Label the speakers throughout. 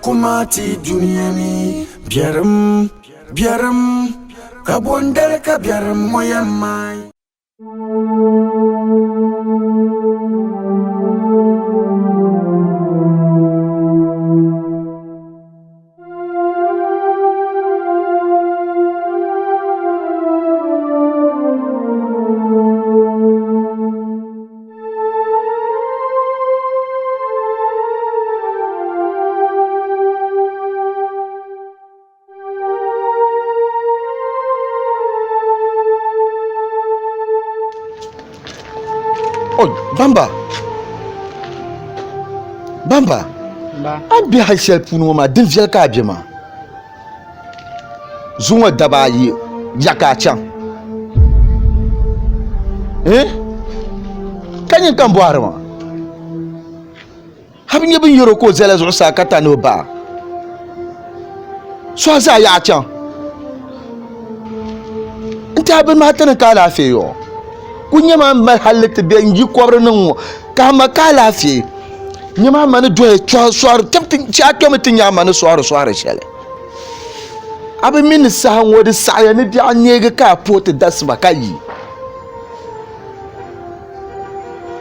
Speaker 1: kuma ti dunia ni biɛrim biɛrim ka bondali ka biɛrim ŋɔ yɛn maai.
Speaker 2: Oh, Bamba. Bamba. A ni be hali shɛli puuni ŋɔ maa, din viɛli ka a be maa. Zuŋɔ daba ayi ya ka a chaŋ. Eh? Ka nyini ka n bɔhiri maa. A bi nya binyɛro ka o zala zuɣusaa ka ta ni o baa. So a zaa yaɣa chaŋ. N tiɛha bini maa ti ni ka alaafee yɔ. Ku nyɛ maa mali halli ti be n yi kɔbiri ni ŋɔ ka a ma ka alaafee. Nyɛ maa ma ni doya sɔhiri a kpɛmi ti nya a ma ni sɔhiri sɔhiri shɛli. A bi mi ni saha ŋɔ di saɣiya ni biɛɣu neegi ka a puhi ti dasima ka yi.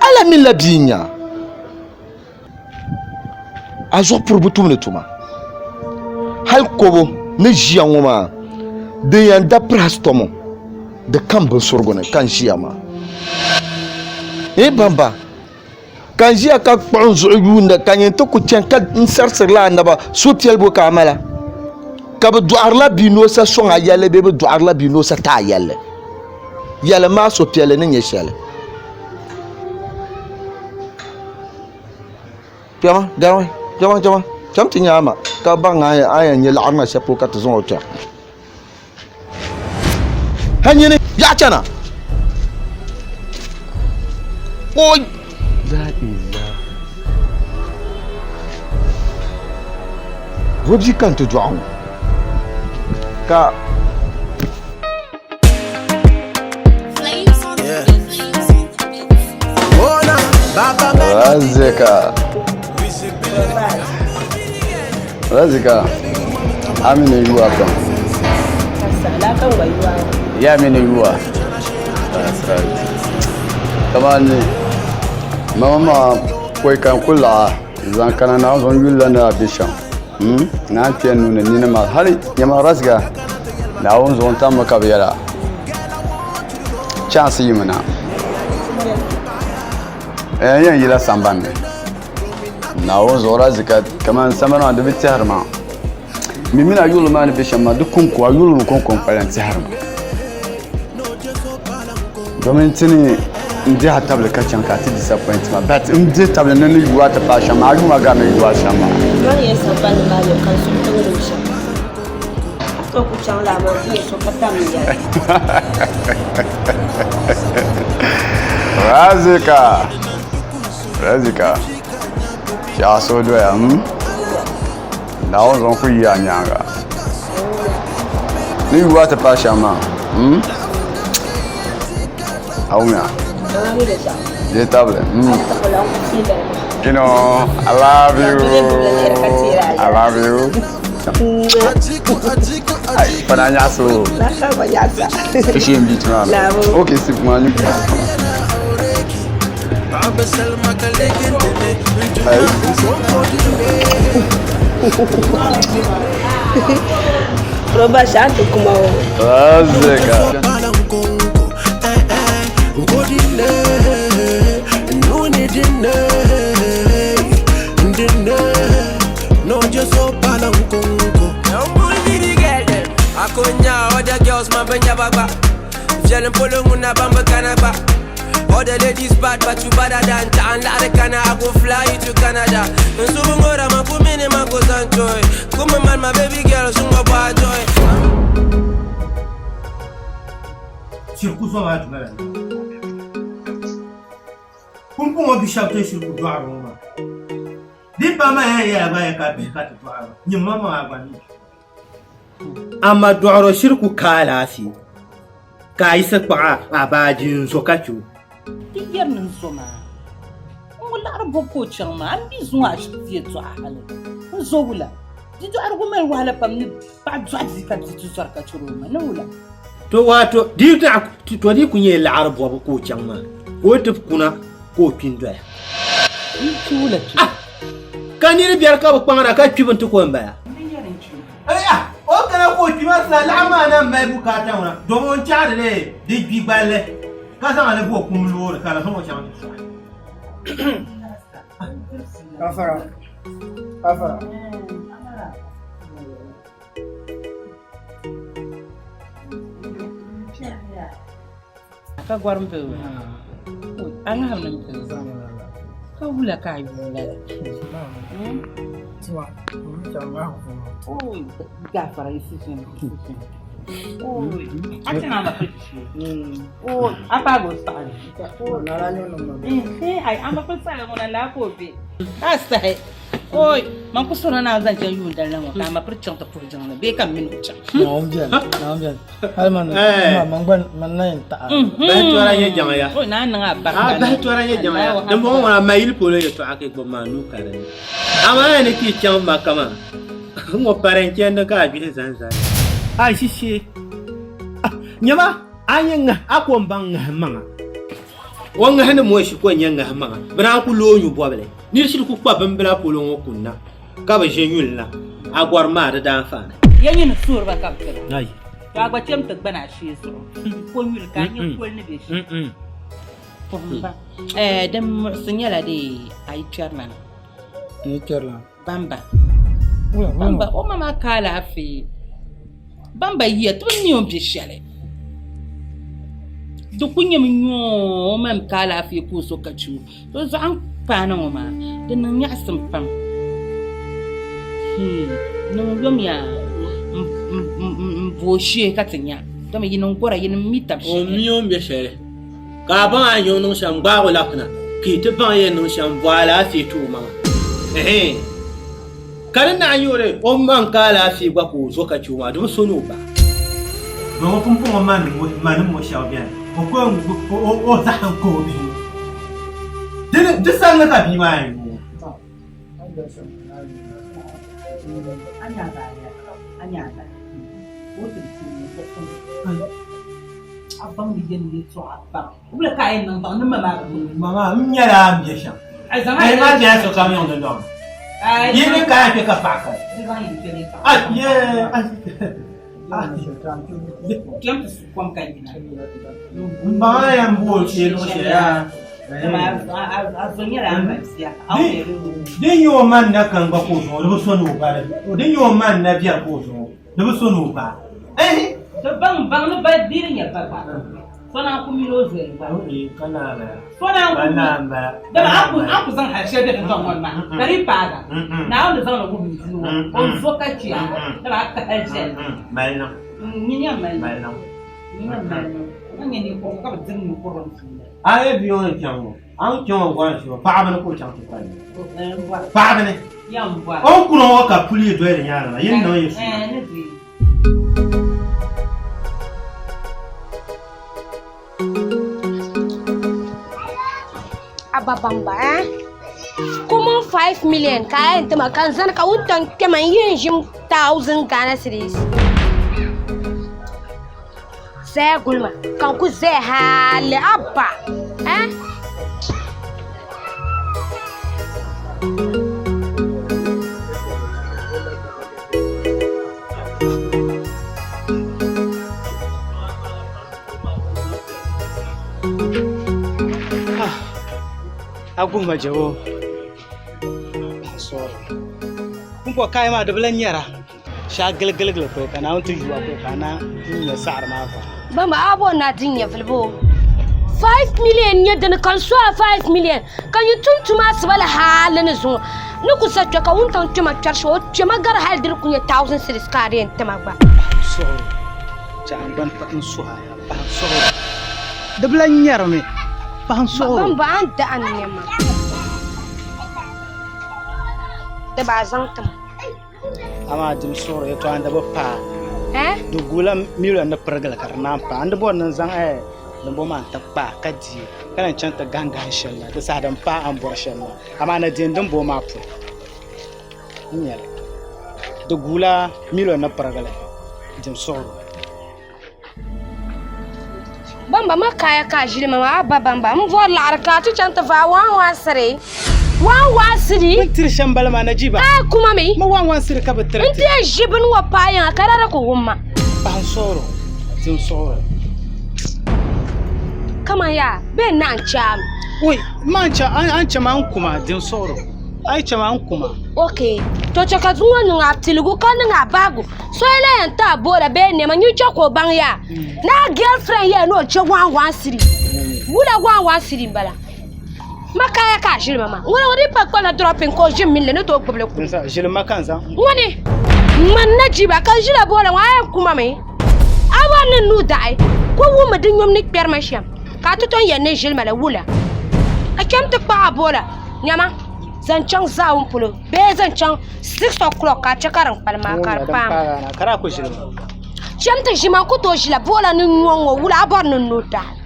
Speaker 2: A lahi minila bia n-nya a zuɣu puri bi tumdi tuma. Hali kobo ni ʒiya ŋɔ maa din yɛn da paracetamol di kam binsurigu ni ka n ʒiya maa. N bamba ka n ʒiya ka kpuɣi n zuɣu yuunda ka nyini ti ku chɛni ka n sarisirila a naba suhupiɛlli bo ka a mala ka bi dɔɣirila bia ni o sa sɔŋ a yɛlli bee bi dɔɣirila bia ni o sa ti a yɛlli. Yɛlim ma a suhupiɛlli ni nyɛ shɛli. Kpɛma, gari kpɛma kpɛma cham ti nya a ma ka baŋ a ni yɛn nyɛ laɣiri na shɛli polo ka ti zaŋ o chaŋ. Ha nyini yaɣa chana. Oi! La ilaha. Robzi ka n ti dɔɣi ŋɔ ka
Speaker 3: Razika. Razika. Amina yuwa kam. Ya amina yuwa. That's right. Kamani mama ma koi kan kula zan kana na zon yulla na bishan. Hmm? Na tiya nuna nina ma hali nyama razika. Naawuni zuɣu n-tam mi ka bɛ yɛla, Chance yimi na. N yɛn yila sambani ni. Naawuni zuɣu razika kamani sambani maa di bi tɛhiri ma. Mi mini a yulli maa ni be shɛm maa di kɔŋko a yulli kɔŋko n-kpalim tɛhiri ma. Domin ti ni n dihi a tabili ka chaŋ ka a ti disappoint ma but n dihi tabili ni ni yu a ti paai shɛm maa a yuma gari ni yu a shɛm maa.
Speaker 4: Man yɛn sambani maa yɛn ka n suhu tiŋ shɛm. To ku chaŋ la amaa ti yɛ so ka tam yɛli.
Speaker 3: Razika Razika Shɛɣu so doya hmm? Naawuni zaŋ ku yi a nyaaŋa ni yuwa ti paai shɛm maa hmm? A wumya di tabili hmm? You know, I love you. I love you. Ai, fana nyaso. Kishi mbi tuma. Okay, sip man. Ai.
Speaker 4: Roba shantu kuma o.
Speaker 3: Azeka.
Speaker 5: Akonya, other girls, man, benya bagba. Vielen polo nguna bamba kanaba. All the ladies bad, but you better than Dan Lada Kana. I go fly you to Canada. Nsubungora, makumini, makozanchoy. Kuma man, my baby girl, sunga boy joy.
Speaker 6: Shiri ku zom a duma la ni. Pumpɔŋɔ bi shɛba ti shiri ku dɔɣiri ŋɔ maa. Di ba maa yɛn yɛla ba ya ka bihi ka ti dɔɣiri ba. Nyini ma maa gba mi. Amaa dɔɣiro shiri ku ka alaafee ka a yiɣisi kpuɣi a baaji n-zo ka chɛ o.
Speaker 7: Ti yɛri ni n zo maa, n ŋɔ laɣiri bɔbu ka o chaŋ maa, a ni bi zuŋ ashibiti yɛtɔɣa hali n zo wula? Di dɔɣirigu mali wahala pam ni paɣa dɔɣi bia ka bia ti zɔri ka chɛri o ma ni wula.
Speaker 6: To wato di naɣ to di ku nyɛ laɣiri bɔbu ka o chaŋ maa ka o ti kuna ka o kpi n-doya.
Speaker 7: N kpi wula kpi?
Speaker 6: Ah! Ka niri biɛri ka bi kpaŋda ka kpibu n-ti ko m-bala. O kana ka o kpi maa sila laɣiri maa na m-mali bukaata ŋuna domi o ni chaɣiri li di gbi gballi ka zaŋ li bo kum loori ka di zaŋ o chaŋ ti sɔɣi.
Speaker 8: Kafara. Kafara.
Speaker 7: Ka gɔrim be o a ŋahim ni m-pili ka wula ka a yuui lala? Gaafara yi si A chaŋ a ma pili shee. A paagi o saɣiri. Ai a ma pili saɣiri ŋuna laa ka o be. Ka a sahi. Oi man ku suhuri ni a zaŋ chaŋ yuun dali na ŋɔ ka a ma piri chaŋ ti puhi jiŋli bee ka m mini o chaŋ.
Speaker 8: Naawuni beni, Naawuni beni. Hali man man gba man na yɛn taɣi.
Speaker 6: Bahi tɔra nyɛ jaŋa ya.
Speaker 7: Oi naa niŋ a barika.
Speaker 6: A bahi tɔra nyɛ jaŋa ya. Dimbɔŋɔ ŋɔ a ma yili polo yɛtɔɣa ka gbubi maa nuu ka di ni. Amaa ni ti chaŋ Maka maa, ŋ-ŋɔ pari n-chandi ka a gbihi zani zali. A ʒishee, nyama a ni ŋahi a ko m-baŋ ŋahi maŋa. O ŋahi ni moshi ko n-nyɛ ŋahi maŋa, bɛ naan ku looi nyu bɔbili. Nir shiri ku kpa bimbila polo ŋɔ kunna ka bi ʒe nyuli na, a gɔrim maa di daanfaani.
Speaker 7: Ya nyini suhiri ba ka bɛ ti ba. To a gba cham ti gbani a shee zuɣu ko nyuli ka a nya koli ni be shɛm. Puhim ba. Ɛɛ din muɣisi nyɛla dee a yi kpɛri la na.
Speaker 8: N yi kpɛri la na.
Speaker 7: Bamba. Bamba o ma maa ka alaafee. Bamba yiya ti bi mi o ni be shɛli. Di ku nyɛmi nyoo o ma mi ka alaafee ka o so ka chɛ o. Di zuɣu a ni paai na ŋɔ maa di niŋ nyaɣisim pam. Hmm, niŋ yomiya m-bo o shee ka ti nya. Dama yi niŋ gɔra yi ni mi tab
Speaker 6: O
Speaker 7: shɛli.
Speaker 6: mi o ni be shɛli. Ka a baŋ a ni yɛn niŋ shɛm gbaag o labisina, ka yi ti baŋ yɛn niŋ shɛm bɔ alaafee ti o maŋa. Ɛhɛn. Ka di naɣ nyɛ o di o maŋ ka alaafee gba ka o zo ka chɛ o maa, di bi so ni o ba. Domi pumpɔŋɔ manim ŋɔ shɛba beni, o ko o zahim ka o bihi ŋɔ. Di samli ka bia maa yɛn yu ŋɔ. Mama, n nyɛla a ni be shɛm. Ai maa nyɛla sokam yiŋ dundɔŋ ni. Yi ni kana kpe ka paɣa kali. M ba maa yɛn bo o shee luɣ shɛli yaa. Din nyɛ o ma n-na kani gba ka o zaŋ o, di bi so ni o ba di. Din nyɛ o ma n-na biɛri ka o zaŋ o, di bi so ni o ba. A yi bia ŋɔ ni chaŋ ŋɔ, a ni chaŋ o gɔrim shɛli paɣaba ni ka o chaŋ ti kpalim paɣaba ni. O ni kuni ŋɔ ka puli yi doli di nyaaŋa maa, yi ni niŋ yi suhu.
Speaker 4: Abba Bamba, eh? Common 5 million ka a yɛn ti ma ka n zani ka wuntaŋ kpɛma n yɛn ʒim 1000 Ghana cedis. Zaya gulima ka n ku zaya hali abba, eh?
Speaker 8: A guhima jɛbo sorry pumpɔŋ kaya maa di bi lahi nyɛra shee a giligili pɔi ka Naawuni ti yu a pɔi ka a na nya saɣiri maa vari.
Speaker 4: Bamba a bo na di nyɛvili bo 5 million nyɛ dini ka n so a 5 million ka nyin tum tuma asiba la hali ni zuŋɔ ni ku sa kpɛ ka wuntaŋ kpɛma kpɛri shɛli o kpɛma gari hali di di ku nyɛ 1000 cedis ka a di yɛn tima gba.
Speaker 8: Paɣa n suɣiri chɛ a gbani paɣa n suhi a yaa paɣa n suɣiri di bi lahi nyɛrimi paɣa n suɣiri.
Speaker 4: Bamba a ni da a ni nɛma di ba a zaŋ tima.
Speaker 8: Amaa dim suɣiri yɛtɔɣa n di bi paai
Speaker 4: Eh?
Speaker 8: di guula miliɔn ni pirigili ka di naan paai n di bɔri ni n zaŋ dimbɔŋɔ maa n-ti kpa ka di ka lahi chaŋ ti gahim gahim shɛli la di saha din paai a ni bɔri shɛli maa amaa na deei dimbɔŋɔ maa pɔi n nyɛli. Di guula miliyon ni pirigili dim suɣuro.
Speaker 4: Bamba ma kaya ka a ʒili ma maa a ba bamba n bɔri laɣiri ka a ti chaŋ ti vaai waan waan siri waan waan siri.
Speaker 8: Bɛ ni tiri shɛm bala maa Najiba.
Speaker 4: A kuma mi.
Speaker 8: Ma waan waan siri ka bɛ tiri
Speaker 4: ti. N ti yɛn ʒi bini ŋɔ paai yiŋa ka di di ku wum ma.
Speaker 8: Paɣa n suɣiro di n suɣiro.
Speaker 4: Kaman yaa bee n naan chaami.
Speaker 8: Oi ma n chɛ ma n kuma di n suɣiro a yi chɛ ma n kuma.
Speaker 4: Ok to chɛ ka zuŋɔ niŋ a piligu ka niŋ a baagu so yi lahi yɛn ti a boola bee nɛma nyin chɛ ka o baŋ yaa ni a girlfriend yɛli ni o chɛ waan waan siri wula waan waan siri n bala ma kaya ka a ʒili ma maa ŋuni ŋɔ di pa kpana dropping ka o ʒi mini li ni tooi gbubili kuli
Speaker 8: ʒili ma ka n zaŋ
Speaker 4: ŋuni ŋmani na jiba ka n ʒila boola ŋɔ a yɛn kuma mi a bɔri ni n nuu daɣi ka o wummi di nyom ni kpɛri ma shɛm ka a ti tom yɛli ni n ʒili ma la wula a chɛmi ti kpaɣi a boola nyama zaŋ chaŋ zaawuni polo bee zaŋ chaŋ 6 o'clock ka a chɛ ka din kpalim maa ka di paai ma.
Speaker 8: Ka daa ku ʒili ma.
Speaker 4: Chɛm ti ʒi ma n ku tooi ʒila boola ni nyɔŋ ŋɔ wula a bɔri ni n noo daai.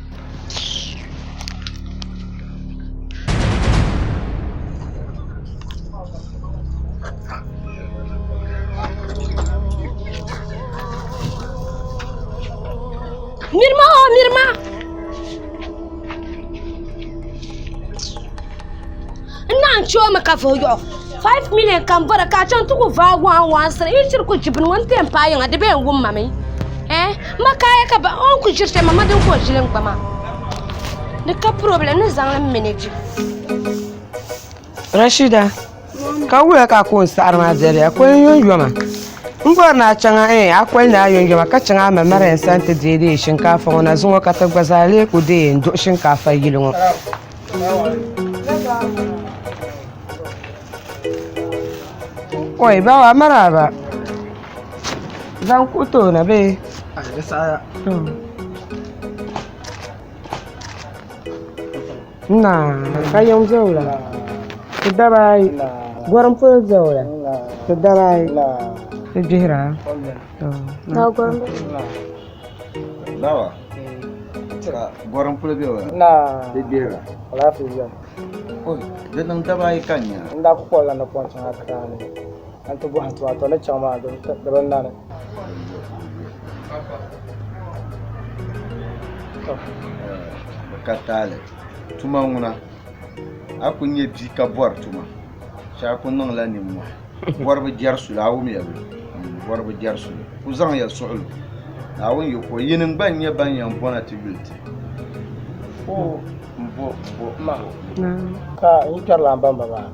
Speaker 4: Mirima o mirima. N naan chɛ o mi ka vuhi yɔɣu 5 million ka n bɔra ka a chaŋ ti ku vaai waan waan siri yi shiri ku ʒi bini ŋɔ n ti yɛn paai yiŋa di bee n wum ma mi eh ma kaaya ka ba o ni ku ʒiri shɛli ma ma din ka o ʒili n gba maa di ka problem ni zaŋli manage.
Speaker 9: Rashida, ka wuya ka a ku n saɣari maa dɛliya koli n yɔnyɔma n bɔri ni a chaŋ a eh, a koli ni a yɔnyɔma ka chaŋ a ma Mariam sani ti deei deei shinkaafa ŋɔ na zuŋɔ ka ti gba zaa lee ku deei n duɣi shinkaafa yili ŋɔ. Oi bawa maraba zaŋ kuɣu tooi na bee? Naa ka yiŋ bɛ wula ti daba ayi gɔrim polo bɛ wula ti daba ayi ti gbihira
Speaker 3: Bawa ka gɔrim polo bɛ wula ti gbihira di niŋ daba ayi ka n nya
Speaker 8: n daa ku kpuɣila napɔŋ chaŋ Accra ni n ti bɔhi tuma to ni chaŋ maa di bi nani
Speaker 3: Bɛ ka taali tuma ŋuna a ku nyɛ bia ka bɔri tuma shee a ku niŋla nimmɔhi bɔribu jɛri suli a wumya bɛ bɔribu jɛri suli ku zaŋya suɣulo Naawuni yi ko yinim gba n-nyɛ ban yɛn bɔna ti yuli ti o m-bo bo
Speaker 8: ma ka n yi kpɛrila n bamba maa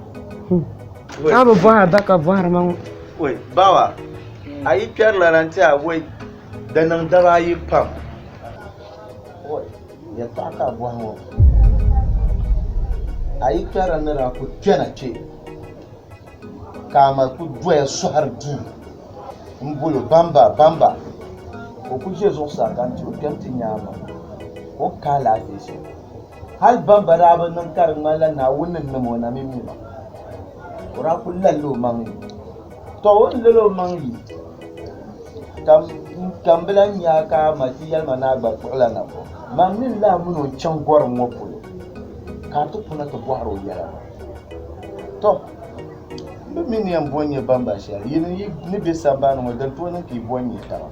Speaker 9: A bi bɔhi a ba ka bɔhiri ma ŋɔ.
Speaker 3: Oi bawa a yi kpɛrila na n-ti a wei di niŋ daba ayi pam. Oi yɛltɔɣa ka a bɔhi ŋɔ a yi kpɛrila ni daa ku kpɛna kpe ka a ma ku doya sɔhiri duu m-bol o bamba bamba ka o ku ʒe zuɣusaa ka n ti o kpɛm ti nya a ma ka o ka alaafee shɛli. Hal bamba daa bi niŋ ka di ŋmanila Naawuni ni nim o na mini mi ba. O daa kul lalila omaŋ yi. Tɔ! O ni lali omaŋ yi, ka m bi lan nya a ka a ma ti yɛli ma ni a gba kpuɣila napɔŋ. Man mi n-lahi min o n-chaŋ gɔrim ŋɔ polo, ka a ti kuna ti bɔhir o yɛla maa. Tɔ! M bi mi ni yɛn bo n-nyɛ bamba shɛli. Yi ni yi ni be sambani ŋɔ, din tooi niŋ ka yi bo n-nyɛ taba.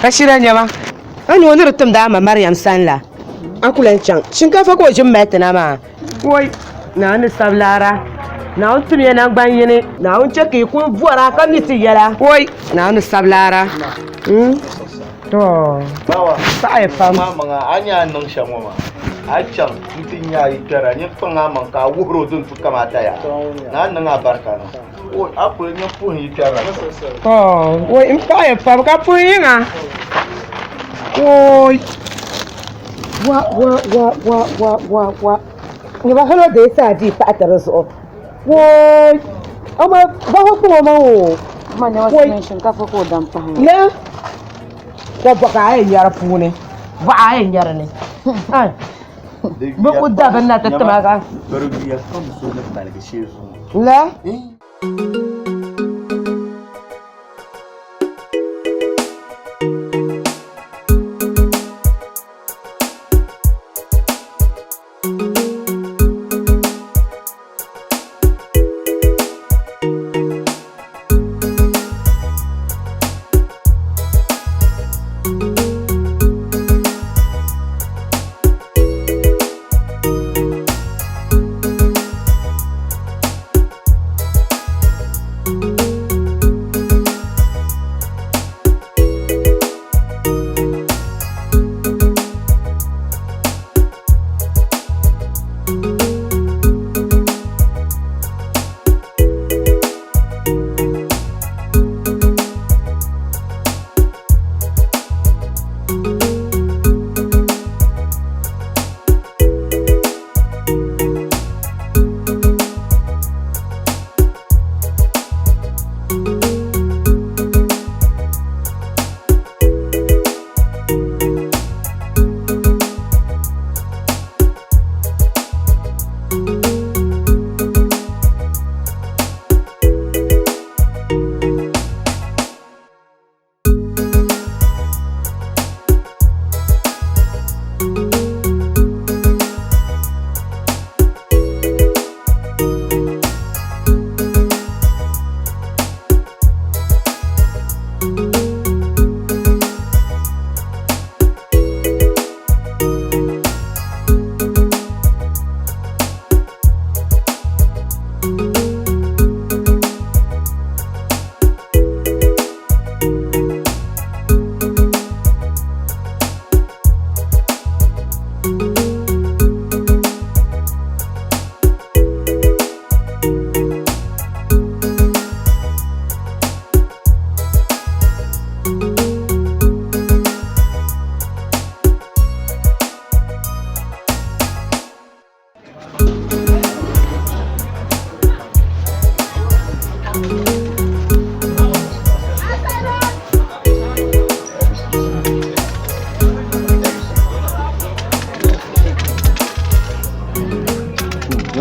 Speaker 9: Rashida nyɛma a ni o ni di timdi a ma Mariam sani la a ku lahi chaŋ shinkaafa ka o ʒi m-mali ti na maa woi naa ni sabi laara Naawuni tim ya naŋgban yini Naawuni chɛ ka yi kuli bɔra ka mi ti yɛla woi naa ni sabi laara To,
Speaker 3: Bawa,
Speaker 9: paɣiya pam.
Speaker 3: Maŋa, a nya a ni niŋ shɛm ŋɔ maa, a chaŋ nti nya a yi kpɛra, nyin kpaŋ a maŋ ka a wuhir o din tu kamaata yaa, ni a niŋ a barika niŋ. O, a kuli nyin puhi yi kpɛrila shɛm.
Speaker 9: To, woi m paɣiya pam ka puhi yiŋa. Woi, wa wa wa wa wa wa wa. Nyɛ ba halo deei sa di paɣi ti di zuɣu. Woi, ama bahi kpaŋ o maŋ o. Woi, le ka bɔɣa a yɛn nya di puuni bɔɣa a yɛn nya di ni ai bɛ ku da bini na ti tima ka le.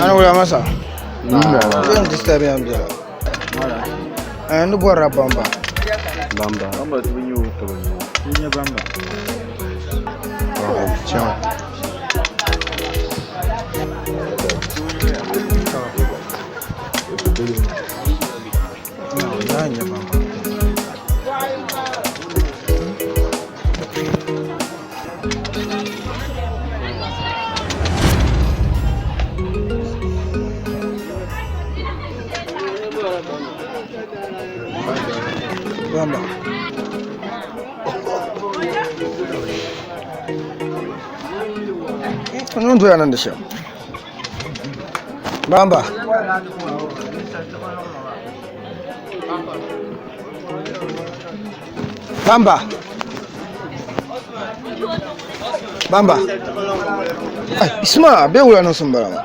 Speaker 10: Ani wula masa. Zan disturb yan biɛla. Eh, ni bɔrila bamba.
Speaker 11: Bamba. Bamba ti bi nyɛ o taba nyɛ o.
Speaker 10: N nyɛ bamba.
Speaker 11: Chɛŋ.
Speaker 10: Na nyɛ bamba. Bamba. N doya niŋdi shɛm. Bamba. Bamba. Bamba. Ay, Isma, be wula niŋsim bala maa.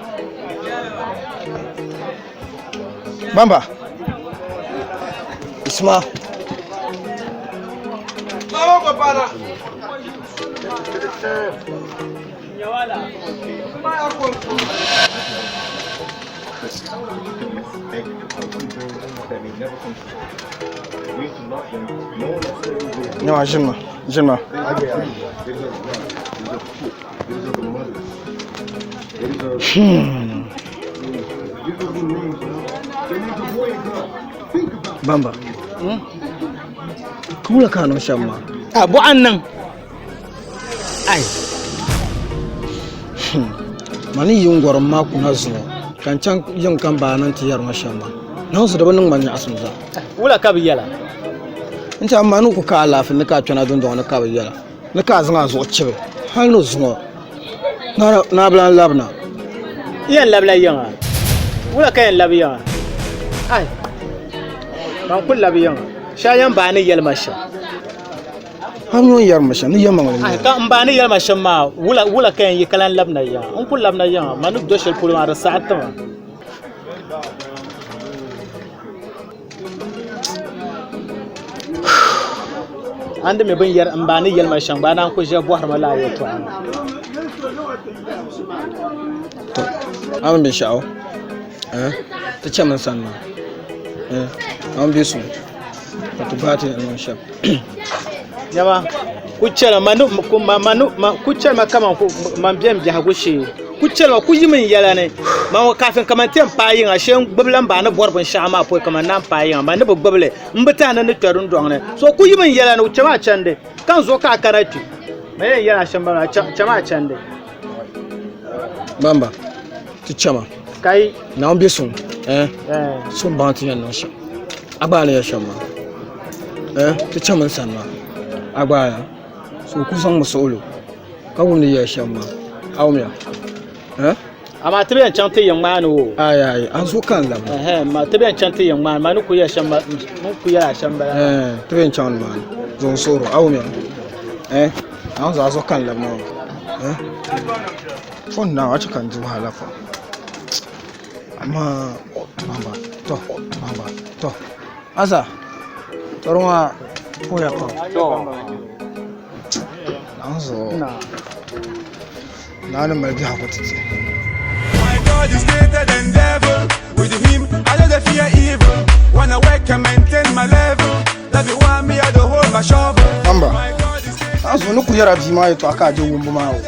Speaker 10: Bamba. Isma. Yawa ʒinima, ʒinima. Hmm. Bamba. Ka wula ka a niŋ shɛm maa?
Speaker 8: A bɔɣa n niŋ.
Speaker 10: Ai. Hmm. Ma ni yi n gɔrim maa kuna zuŋɔ ka n chaŋ yiŋ ka n baai niŋ ti yɛri ŋɔ shɛm maa. Naawuni di bi niŋ ma nyaɣisim zaa.
Speaker 8: Wula ka bɛ yɛla?
Speaker 10: N tɛha ma ni ku ka alaafee ni ka a kpɛna dundɔŋ ni ka bɛ yɛla ni ka a zaŋ a zuɣu chibi hali ni zuŋɔ ni a bi lan labina.
Speaker 8: N yɛn labila yiŋa. Wula ka yɛn labi yiŋa? Ai, man ku labi yiŋa. Shɛli yɛn baai ni yɛli ma shɛm.
Speaker 10: A mi o ni yɛri ma shɛm ni yɛlimaŋli n-nyɛ li.
Speaker 8: Ka m baai ni yɛli ma shɛm maa, wula ka yɛn yi ka lan labina yiŋa? N ku labina yiŋa, man ni do shɛli polo maa di saɣi ti ma. A ni di mi bɛ ni yɛri m ba ni yɛli ma shɛm gba a naan ku ʒiya bɔhiri ma lala yɛtɔɣa maa.
Speaker 10: To, a mini binshɛɣu eh, ti chami n sani maa eh, a mini bɛ suŋ ka ti gbaai ti yɛn niŋ shɛm.
Speaker 8: Nyama, ku chɛli ma ni ku ma ma ni ma ku chɛli ma kaman ku man bɛn biɛhigu shee. Ku chɛli ma ku yimi n yɛla ni man ŋɔ kafin kaman ti yɛn paai yiŋa shee n gbubi la m ba ni bɔri binshɛɣu maa pɔi kaman naan paai yiŋa man ni bi gbubi li m bi tahi ni ni kpɛ dundɔŋ ni. So ku yimi n yɛla ni chɛmi a chandi ka n zuɣu ka a kana kpe. Man yɛn yɛli a shɛm bala chɛmi a chandi.
Speaker 10: Bamba, ti chɛma.
Speaker 8: Kai.
Speaker 10: Naawuni bɛ suŋ eh so n baŋ ti yɛn niŋ shɛm. A gba ni yɛli shɛm maa eh ti chɛmi n sani maa a gba ya so ku zaŋmi suɣulo ka wum ni yɛli shɛm maa a wumya eh
Speaker 8: Amaa ti bɛn chaŋ ti yiŋ maa ni o.
Speaker 10: Ayi ayi a zuɣu ka n labina.
Speaker 8: Ɛhɛn ma ti bɛn chaŋ ti yiŋ maa ni ma ni ku yɛli shɛm n ni ku yɛli a shɛm bala.
Speaker 10: Ɛɛn ti bɛn chaŋ ni maa ni zuɣu n suhiri a wumya eh a zuɣu a zuɣu ka n labina o eh fon na a chɛ ka n di wahala pam amaa bamba to bamba to asa tɔri maa pooya pam na zuɣu naa ni mali biɛhigu ti ti.
Speaker 1: My God is greater than devil. With him, I no dey fear evil. When I work, I maintain my level. That be why me I dey hold my shovel.
Speaker 10: Bamba, a zuɣu ni ku yɛra bia maa yɛltɔɣa ka a je wumbu maa o.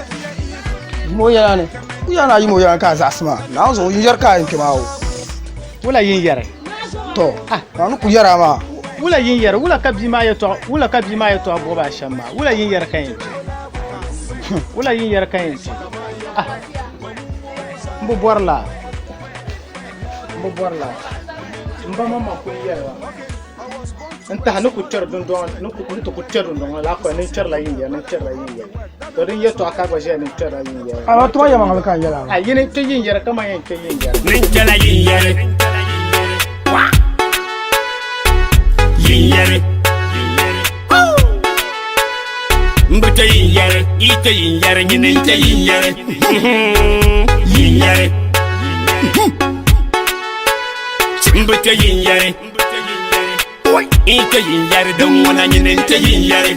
Speaker 10: Yimo yɛla ni, ku yɛra ni a yimo yɛla ni ka a zaɣisi maa. Naa zuɣu yin yɛri ka a yɛn kpɛ maa o.
Speaker 8: Wula yin yɛri?
Speaker 10: To, naa ni ku yɛra maa.
Speaker 8: Wula yin yɛri? Wula ka bia maa yɛtɔɣa wula ka bia maa yɛtɔɣa buɣi ba shɛm maa? Wula yin yɛri ka yɛn kpɛ? Wula yin yɛri ka yɛn kpɛ? Ah, n bi bɔri la. N bi bɔri la. N ba maŋmaŋ kuli yɛli ba. N tahi ni ku kpɛri dundɔŋ ni ku ni ti ku kpɛ dundɔŋ la kɔli ni n kpɛrila yin yɛri ni n kpɛrila yin yɛri. To din yɛtɔɣa ka gba ʒiya ni n kpɛrila yin yɛri.
Speaker 10: A tuma yɛlimaŋli ka n yɛla.
Speaker 8: A yini kpɛ yin yɛri kaman yɛn kpɛ yin yɛri.
Speaker 1: Ni n kpɛla yin yɛri. Wa. Yin yɛri. N bi kpɛ yin yɛri, yi kpɛ yin yɛri, nyini n kpɛ yin yɛri. Yin yɛri. N bi kpɛ yin yɛri. N kpɛ yin yɛri din ŋuna nyini n kpɛ yin yɛri.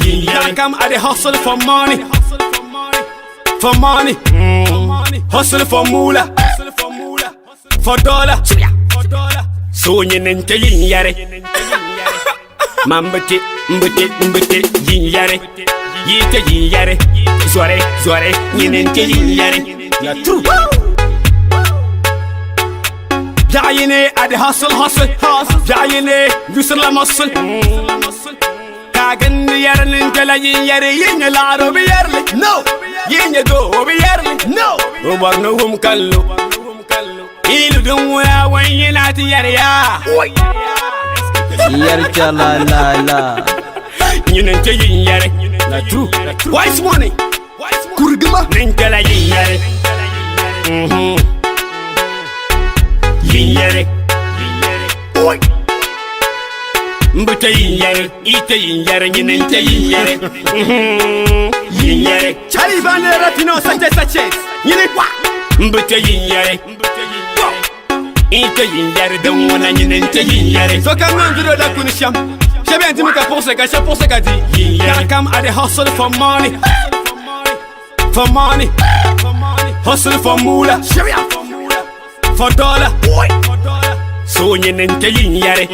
Speaker 1: Yin yɛri. Come I dey hustle for money. For money, hustle for moolah, for dollar. So nyini n-ti yin yɛri Man bi ti, n bi ti, n bi ti yin yɛri Yi ti yin yɛri Zɔri, zɔri, nyini n-ti yin yɛri Ya true Biɛɣu yini a di hustle, hustle Biɛɣu yini yusirila muscle Ka gindi yɛri ni n kpɛla yin yɛri Yi nyɛ laɣiri o bi yɛri li No Yi nyɛ doo o bi yɛri li No O bɔri ni wum ka lo Ilu din ŋuna wan yina ti yɛri ya
Speaker 12: Yɛri kpɛri la la la.
Speaker 1: Nyini n-kpɛ yin yɛri Na true Wise money Kurigima Ni n kpɛla yin yɛri Yin yɛri Oi N bi kpɛ yin yɛri Yi kpɛ yin yɛri Nyini n-kpɛ yin yɛri Yin yɛri Charlie Van Rapino Sanchez Sanchez Nyini N bi kpɛ yin yɛri Yi kpɛ yin yɛri Din ŋuna nyini n-kpɛ yin yɛri Sokam niŋ diri o da kuni shɛm Shɛba yɛn dimi ka puɣisi ka shɛba puɣisi ka di yin yɛri Kam I dey hustle for money For money Hustle for moolah For dollar So nyini n-kpɛ yin yɛri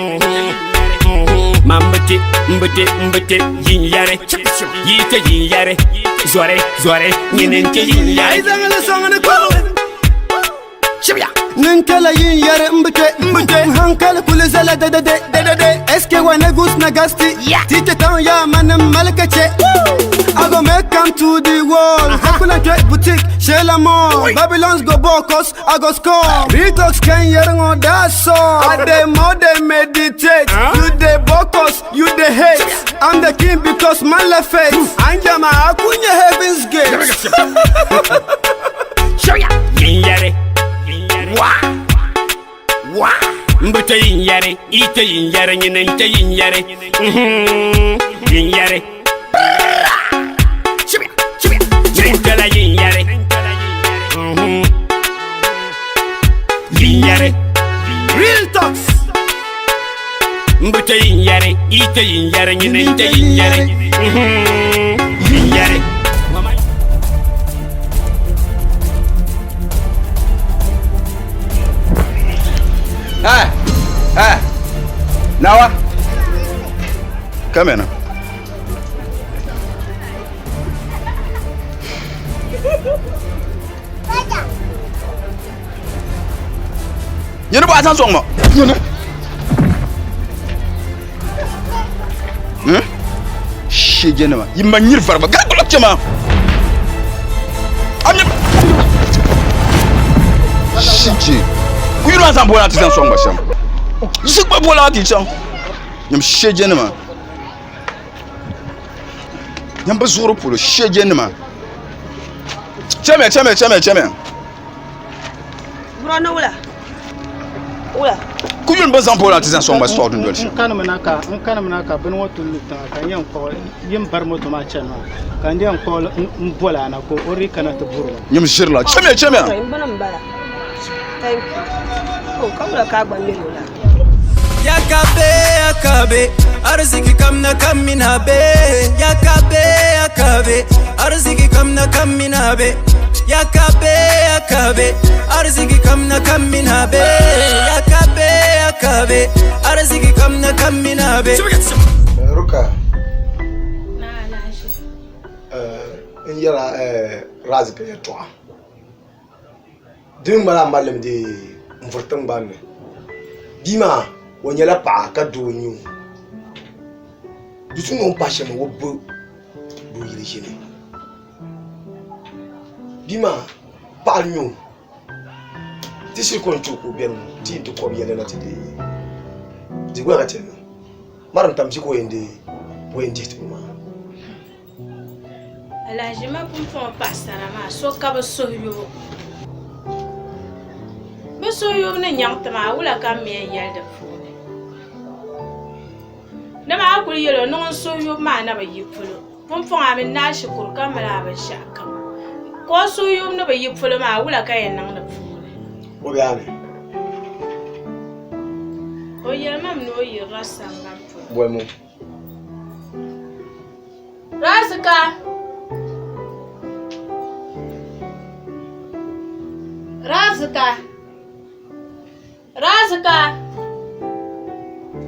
Speaker 1: Man bi ti, n bi ti, n bi ti yin yɛri Yi kpɛ yin yɛri Zɔri, zɔri, nyini n-kpɛ yin yɛri
Speaker 13: Ayi zaŋli sɔŋ ni kɔbu Nin kala yin yɛri n bi kpɛ n bi kpɛ n hankali kuli zala dadade dadade SK wa negus na gasti Tite town ya manim malika che I go make come to the world Kakula kpɛ boutique Shela mall Babylon's go ball cause I go score Retox kan yɛri ŋɔ that's all I dey more dey meditate You dey bocus you dey hate I'm the king because man left face Anjama akunye heaven's gate
Speaker 1: Yin yɛri Wa Wa N bi kpɛ yin yɛri Yi kpɛ yin yɛri Nyini n-kpɛ yin yɛri Yin yɛri Nyini n-kpɛla yin yɛri Yin yɛri
Speaker 13: Real talks
Speaker 1: N bi kpɛ yin yɛri Yi kpɛ yin yɛri Nyini n-kpɛ yin yɛri Yin yɛri
Speaker 3: Eh, eh, Nawa. Come here now. Nyini bɔɣa zaŋ sɔŋ ma. Nyini. Hmm? Shejenima. Yi ma nyiri variba. Gari gulab chɛ maa. Am Sheje. Ku yuli maa zaŋ bɔla ti zaŋ sɔŋ ba shɛm. Yisi gba bɔla ti chaŋ. Nyam shejenima. Nyam bi zuɣuri polo shejenima. Chɛmiya chɛmiya chɛmiya chɛmiya.
Speaker 14: Bura ni wula? Wula?
Speaker 3: Ku yuli bi zaŋ bɔla ti zaŋ sɔŋ ba sɔɣu dundoli shɛm.
Speaker 8: N kanimina ka n kanimina ka bini ŋɔ ti lu tiŋa ka n yɛn kpuɣi yin bari moto maa chani maa ka n yɛn kpuɣi n boli a na ka o dii kana ti buri ba.
Speaker 3: Nyam ʒirila chɛmiya chɛmiya.
Speaker 14: N bini n bala. Thank you. Oh, ka wula ka a gba miri o la?
Speaker 5: Yakabe, yakabe, arziki kam na kam mina be. Yakabe, yakabe, arziki kam na kam mina be. Yakabe, yakabe, arziki kam na kam mina be. Yakabe, yakabe, arziki kam na kam mina be.
Speaker 2: Ruka n yɛra Razika yɛltɔɣa Di mi ŋmanila a mali li mi dee n-vuri tiŋgbani ni. Bia maa o nyɛla paɣa ka doo n-nyɛ o. Di tu ni o ni pahi shɛm o bi bo yili ʒini. Bia maa paɣa n-nyɛ o. Ti shiri ko n-chɛ o ka o beni ŋɔ ti yi ti kɔbi yɛli na ti deei. Di wula ka ti yɛn niŋ? Marim tam ʒi ka o yɛn dihi ti ŋɔ maa.
Speaker 15: Alahiʒima pumpɔŋɔ paɣisara maa so ka bɛ suhu yubu. Bɛ suhu yubu ni nyaŋ ti maa, wula ka m mi yɛn yɛli di puuni? Dama a kul yɛl o ni ŋun suhu yubu maa na bi yi polo. Pumpɔŋɔ a mi naai shikuru ka mali a binshɛɣukam. Ka o suhu yubu ni bi yi polo maa, wula ka yɛn niŋ di puuni?
Speaker 2: O be a ni?
Speaker 15: O yɛli ma mi ni o yirila sambani polo.
Speaker 2: Bolimi o.
Speaker 15: Razika! Razika. Razika.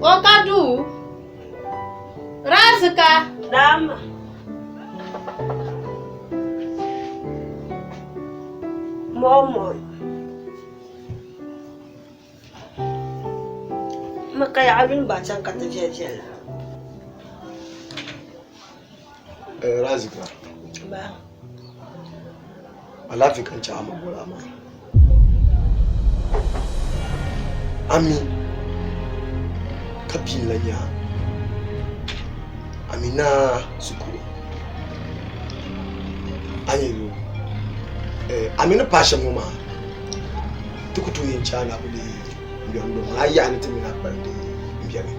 Speaker 15: O ka duu. Razika.
Speaker 14: Naam. Mɔɣu mɔɣu. M ka yaɣa mini ba chaŋ ka ti viɛli viɛli.
Speaker 2: Eh, Razika.
Speaker 14: Ba.
Speaker 2: Alaafee ka n chɛ a ma boli a maa. A mi ka bia n-lan nyɛ a. A mi naa shikuru. A ni eh, a mi ni paai shɛm ŋɔ maa ti ku tooi yɛn chɛ a na bi leei m biɛri m a yaɣa ni ti mini a kpalim di m biɛni.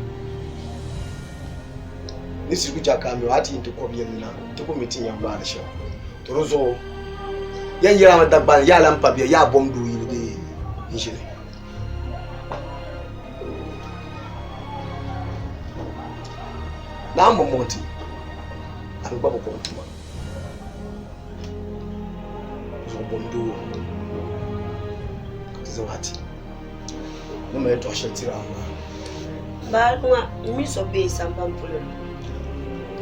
Speaker 2: Ni siri ku chɛ ka a mi o a ti yi nti kɔbi yɛlli na ti ku mi ti ni yɛn gbaai li shɛm. To di zuɣu yɛn yɛla mi Dagbani yaa lan pa bia yaa bom doo yili bee n-ʒili. Naa m-bɔŋ ti a mi gba bi kɔŋ tuma. Zuɣu bom doo ka ti zaŋ a ti. Ni mali yɛltɔɣa shɛli tiri a maa.
Speaker 14: Baari ŋa n mi so be sambani polo ni.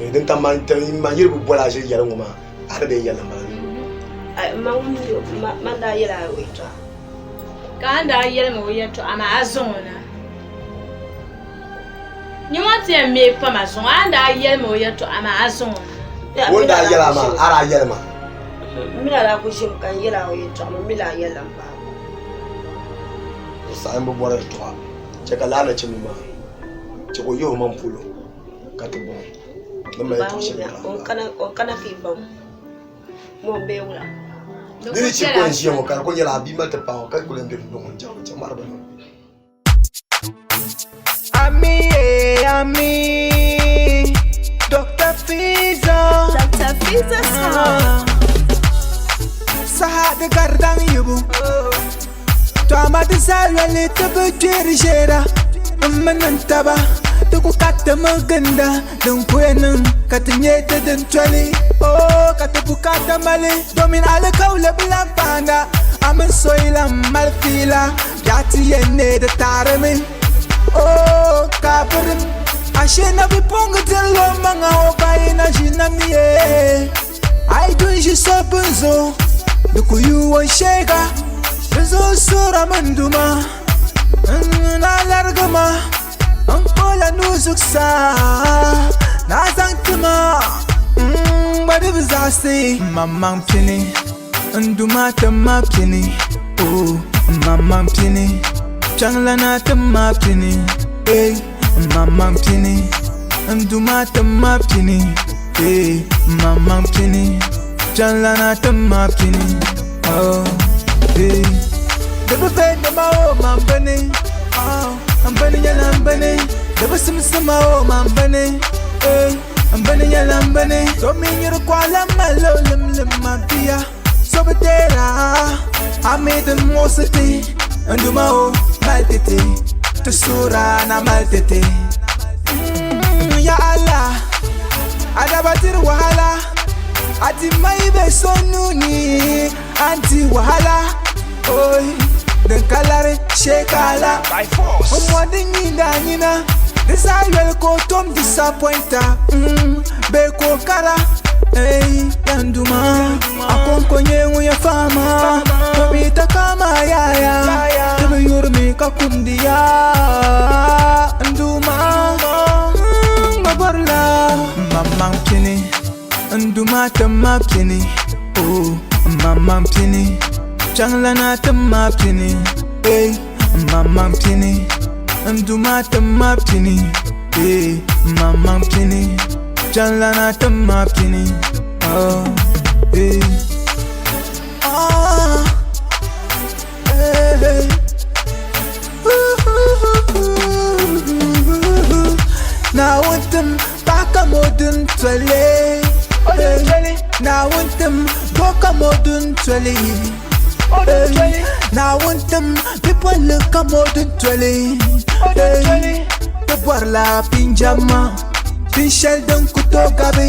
Speaker 2: Eh, din tam man man yiri bi bɔla a ʒiri yɛli ŋɔ maa a di bee yɛli m-bala.
Speaker 14: Ai m ma ŋun mi o man daa yɛli a o yɛltɔɣa.
Speaker 15: Ka a ni daa yɛli ma o yɛltɔɣa maa a zaŋ o na. Nyɛ ŋɔ ti yɛn meei pama zuŋɔ a ni daa yɛli ma o yɛltɔɣa maa a zaŋ o
Speaker 2: na. O ni daa yɛli a maa a daa yɛli ma.
Speaker 14: M mi daa ku ʒimi ka n yɛli a o yɛltɔɣa maa m mi daa yɛlila m paai.
Speaker 2: O saɣim bi bɔri yɛltɔɣa chɛ ka lala nachimba maa chɛ ka o yihi o maŋ polo ka ti bɔŋ ni mali yɛltɔɣa shɛli yɛra
Speaker 14: O kana ka yi baŋ ŋɔ bee wula.
Speaker 2: Di ni chɛ ka o ni ʒiya ŋɔ ka di kuli nyɛla a bia mali ti paai o ka kuli yɛn be dundɔŋ ŋɔ ni chaŋ chaŋ maa di bi niŋ.
Speaker 5: Ami, eh, ami, Dr. Fiza.
Speaker 12: Dr. Fiza sound.
Speaker 5: Saha di garidaŋ yibu. To ama di zaa yoli ti bi gbiri ʒeera. M mini n taba ti ku karitimi ginda din ku yɛn niŋ ka ti nyɛ ti din toli. Oh, ka ti bukaata mali domin alikauli bi lan paanda. A mini so yi lan mali fiila. Biɛɣu ti yɛn neei di taarimi, oh, ka a birim. Ashe na bipuɣiŋga dirila o maŋa o ba yi na ʒi nam ye. A yi du n-ʒi so bini zuɣu, di ku yuui o sheega. Di zuɣu suhira mini duma, n na larigi ma. N kpuɣila nuu zuɣusaa ni a zaŋ ti ma, n gba di bi zaɣisi. M maŋmaŋ pini. N duma ti ma pini, oh, n maŋmaŋ pini. Kpiɔŋlana ti ma pini, ey, n maŋmaŋ pini. N duma ti ma pini, ey, n maŋmaŋ pini. Kpiɔŋlana ti ma pini, oh, ey. Di bi be nima o man bini, oh, n bini nyɛla n bini. Di bi simsi ma o man bini, ey. N bini nyɛla n bini So mi nyiri kɔɣila mali o limlim ma bia So bi deera a mi din muɣisi ti N duma o mali ti ti Ti suura na mali ti ti mm, Ya Allah a daba diri wahala A di ma yi be so nuu ni a ni di wahala Oi din ka lari shee ka a la N mɔndi nyinda a nyina Di zaa yoli ka o tom disappointa mm, bee ka o kara Ey, yan duma A kɔŋko nyɛ ŋun yɛn faama To mi ta kama yaya Ti bi yuri mi ka kumdi ya N duma mm, gba bɔrila M maŋmaŋ pini N duma ti ma pini oh, M maŋmaŋ pini Kpiɔŋlana ti ma pini ey, M maŋmaŋ pini N duma ti ma pini ey, M maŋmaŋ pini Kpiɔŋlana ti ma pini oh, ey. Ah, hey. Naawuni tim paɣa kam o dun toli Naawuni tim doo kam o dun toli Naawuni tim bipolli kam o dun toli Ti bɔrila pinjama, pin shɛli din ku tooi gabi.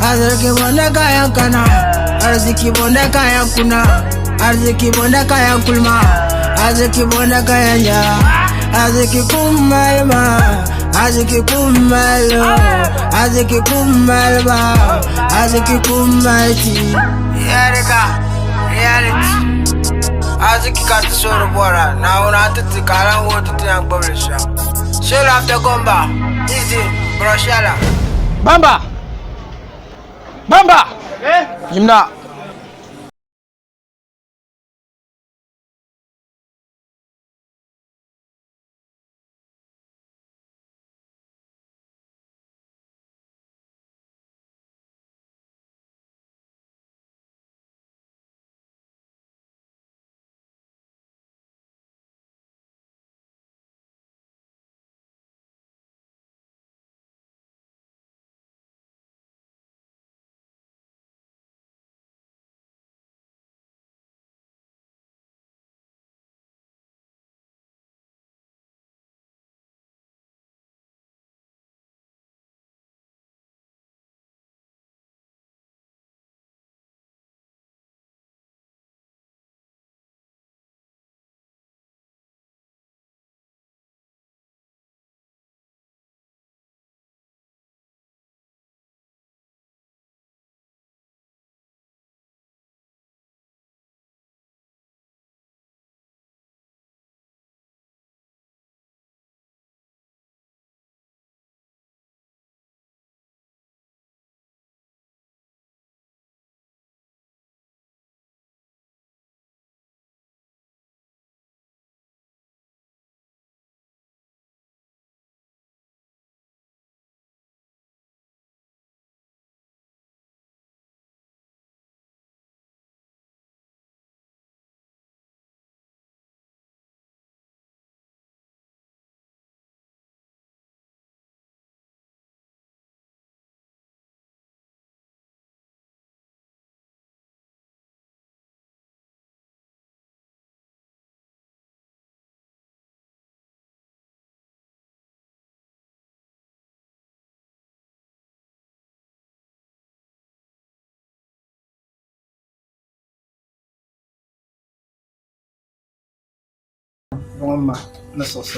Speaker 16: Arziki bonda kayan kana. Arziki bonda kayan kuna. Arziki bonda kayan kulma. Arziki bonda kayan ja. Arziki kumalma. Arziki kumalo. Arziki kumalba. Arziki kumalti. Yarika. Reality. Arziki ka ti sori bɔra. Naawuni a ti ti ka a lan wuhi ti ti yɛn gbubili shɛm. Shell after Gomba. Easy. Broshala.
Speaker 10: Bamba! Bamba!
Speaker 8: Eh?
Speaker 10: Yimna.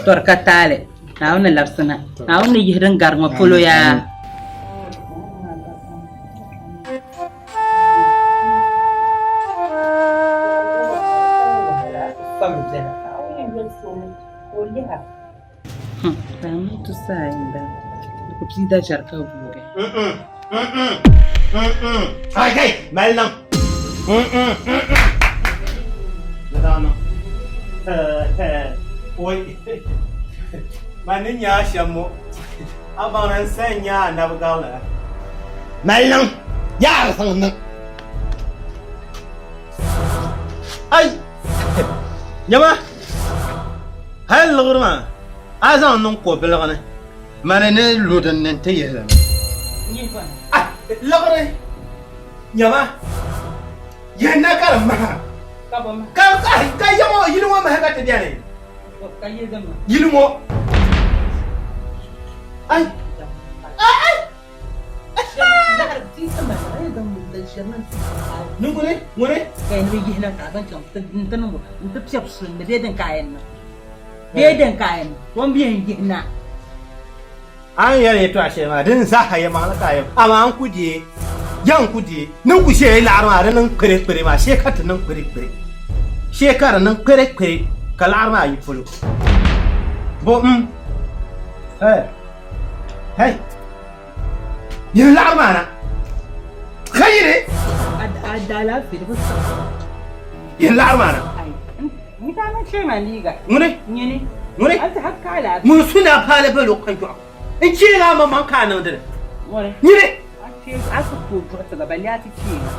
Speaker 7: Tɔri ka taali, Naawuni ni labisina, Naawuni ni yihi din gari ŋɔ polo yaa.
Speaker 6: Kai, mali niŋ. Oi. Man ni nya shɛm ŋɔ, a baŋdi n sa nya anabi gaɣili. Mali niŋ, yaari zaŋ niŋ. Ai! Nyama, hali liɣiri maa, a zaŋ niŋ kobiligi ni. Mani ni lu din ni nti yihi li na. Ah, liɣiri, nyama, yihi na ka di maha. Ka ka ya ŋɔ yili ŋɔ maha ka ti beni. Yili ŋɔ. Ai! Ai! Ŋuni ŋuni.
Speaker 7: Ka ni bi yihi na ka zaŋ chaŋ n ti niŋ n ti piɛbi sunni bee din ka a yɛn niŋ bee din ka a yɛn niŋ o ni bi yɛn yihi na.
Speaker 6: A ni yɛli yɛtɔɣa shɛli maa din zaaha yɛlimaŋli ka a yɛm amaa n ku deei ya n ku deei ni ku shee laɣiri maa di niŋ kpirikpiri maa shee ka ti niŋ kpirikpiri shee ka di niŋ kpirikpiri ka laɣiri maa yi polo bo m hey hey Yiri laɣiri maa na ka yiri.
Speaker 7: A daalaafee di bi saɣi.
Speaker 6: Yiri laɣiri maa na.
Speaker 7: N daa niŋ chɛ ma liiga.
Speaker 6: Ŋuni?
Speaker 7: Nyini.
Speaker 6: Ŋuni?
Speaker 7: A ti ha ka alaafee.
Speaker 6: Ŋun su naa paali bɛ luɣ kanjɔɣu. N cheegi a maŋmaŋ ka a niŋ dini.
Speaker 7: Ŋuni?
Speaker 6: Nyini.
Speaker 7: A cheegi a ku tooi buɣisiga balle a ti cheega.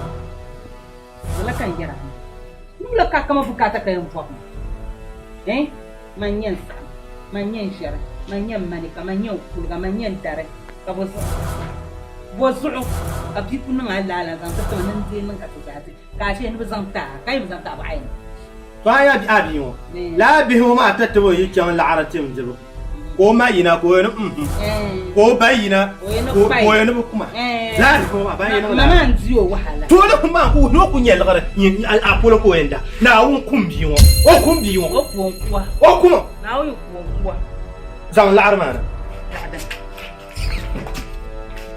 Speaker 7: Lala ka n yɛra maa. Wula ka kama bukaata ka yɛn bɔbi ma? Eh? Man nyɛ n saɣim, man nyɛ n ʒɛri, man nyɛ n manika, man nyɛ n kuliga, man nyɛ n dari, ka bɔ zuɣu? Bɔ zuɣu ka bia ku niŋ a laala n-zaŋ ti ti ma ni n deei niŋ ka ti zaa di, ka a chɛ ni bɛ zaŋ ti a, ka yi bi zaŋ ti a bɔɣa yini?
Speaker 6: To a yaa a bia ŋɔ, lala bihi ŋɔ maa tatabo yi chaŋ laɣiri tim dibu. Ka o ma yina ka o yɛn mhm. Ka o ba yina ka o yɛn bi kuma. Laa di maa ba yɛn
Speaker 7: Ma maa n-di o wahala.
Speaker 6: To ni maa ka o ku nyɛ liɣiri a polo ka o yɛn da. Naawuni kum bia ŋɔ. O kum bia ŋɔ.
Speaker 7: O ku o n-kuwa.
Speaker 6: O kum o.
Speaker 7: Naawuni ku o n-kuwa.
Speaker 6: Zaŋ laɣiri maa na.
Speaker 7: Laɣidini.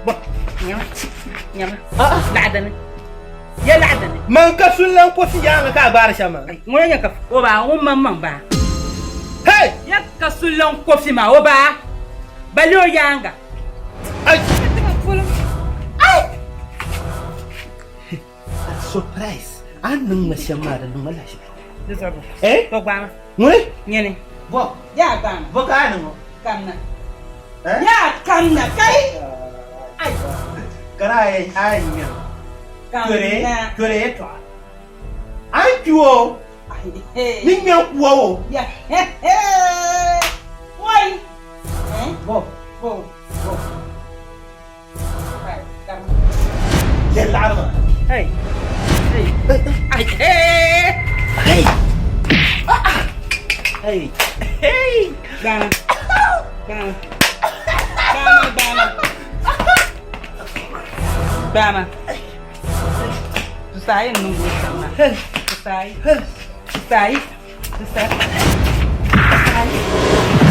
Speaker 7: Bɔ. Nyama. Nyama. Laɣidini. Ya laɣidini.
Speaker 6: Man ka sun lan kofi yaaŋa ka a gbaari shɛm maa.
Speaker 7: Ŋuna nyɛ ka o baa ŋun maŋ maŋ baa.
Speaker 6: Hey!
Speaker 7: Ya ka sun lan kofi maa o baa. Bali o yaaŋa.
Speaker 6: Ai! Ai! Surprise! A ni niŋ ma shɛm maa di niŋ ma lahiʒiba.
Speaker 7: Di zuɣu bɔ.
Speaker 6: Eh?
Speaker 7: Bɔ gbaama.
Speaker 6: Ŋuni?
Speaker 7: Nyini.
Speaker 6: Bɔ.
Speaker 7: Yaa gbaama.
Speaker 6: Bɔ ka a niŋ o?
Speaker 7: Kamna. Eh? Yaa kamna kai! Ai!
Speaker 6: Ka a yɛn a yɛn ŋmɛri.
Speaker 7: Kamna.
Speaker 6: Tore yɛtɔɣa. A ni kpi o. Ni ŋmɛ n-ku o.
Speaker 7: Ya Wai! Eh?
Speaker 6: Bɔ.
Speaker 7: Bɔ.
Speaker 6: Bɔ. Yɛn laɣiri maa.
Speaker 7: Hey. Hey. Ai. Hey.
Speaker 6: Hey. Hey. Hey.
Speaker 7: Gbaama. Gbaama. Gbaama gbaama. Gbaama. Tusayi n niŋ o shɛm maa. Tusayi. Tusayi. Tusayi. Tusayi.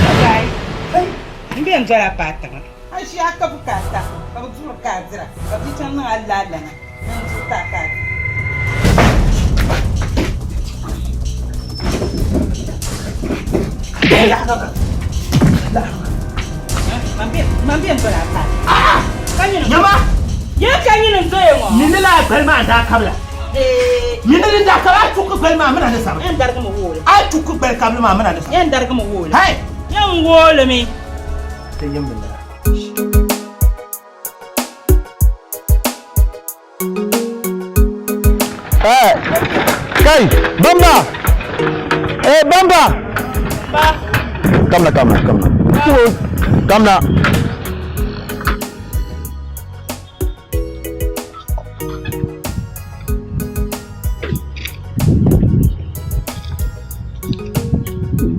Speaker 7: Tusayi. N bɛ n dɔla paai tiŋa. A ʒiya ka bukaata ka bi duhiri ka a dira ka bia chaŋ niŋ a laalana ni n duhi ka a ka a di. Man bɛ n doli a paai.
Speaker 6: Nyama!
Speaker 7: Ye ka nyini n doya ŋɔ.
Speaker 6: Mini laa gbali maa n daa kabila. Mini din daa kabi a tuki gbali maa mina ni sabi.
Speaker 7: Yɛn darigimi wooli.
Speaker 6: A tuki gbali kabili maa mina ni sabi.
Speaker 7: Yɛn darigimi wooli.
Speaker 6: Hey!
Speaker 7: Yɛn woolimi.
Speaker 6: Ti yim binyɛra.
Speaker 2: Eh, kai, bamba! Eh, bamba!
Speaker 7: Ba.
Speaker 2: Kamna, kamna, kamna. Kamna.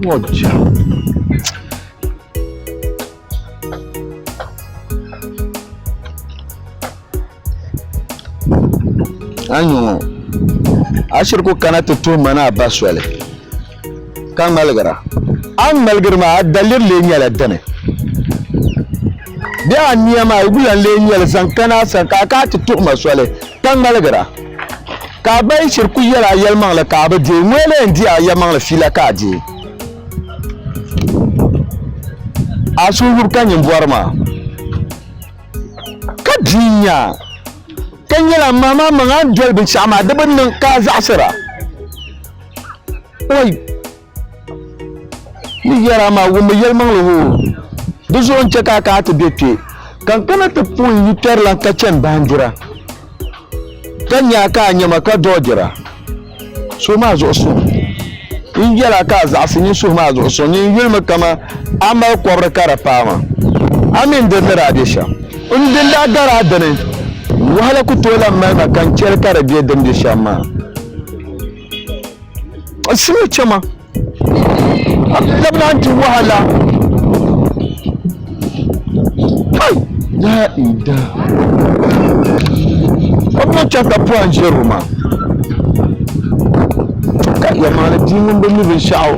Speaker 2: Waja. A ni ŋɔ a shiri ku kana ti tuhi ma ni a ba soli ka ŋmaligira a ni ŋmaligiri maa a daliri lee nyɛla dini bee a nia maa yi ku lan lee nyɛli zaŋ kana a sani ka a kana ti tuhi ma soli ka ŋmaligira ka a ba yi shiri ku yɛl a yɛlimaŋli ka a bi deei ŋɔ lee n-di a yɛlimaŋli fiila ka a deei A suhuyubu ka nyin bɔri maa, ka bia n-nyɛ a, ka nyɛla m ma maa maŋ a ni doli binshɛɣu maa di bi niŋ ka a zaɣisira. Oi! Ni yɛri a maa wummi yɛlimaŋli hoo, di zuɣu n-chɛ ka a kana ti be kpe, ka n kana ti puhi n yikpɛrilan ka chani baanjira, ka nya a ka a nya ma ka dɔɔjira. So maa zuɣu suŋ. N yɛl a ka a zaɣisi nyin suhu maa zuɣu suŋ. Nyin yulimi kaman a mali kɔbiri ka di paai ma. A mi n dini ni daa be shɛm. N dini daa gari a dini. Wahala ku tooi lan mali ma ka n chɛ li ka di be din be shɛm maa. N suhu chɛ ma. A labina n ti wahala. Kai! La ilaha. O ni chaŋ ka pɔhim ʒiri o maa. Ka yɛlimaŋli bia ŋun bi mi binshɛɣu.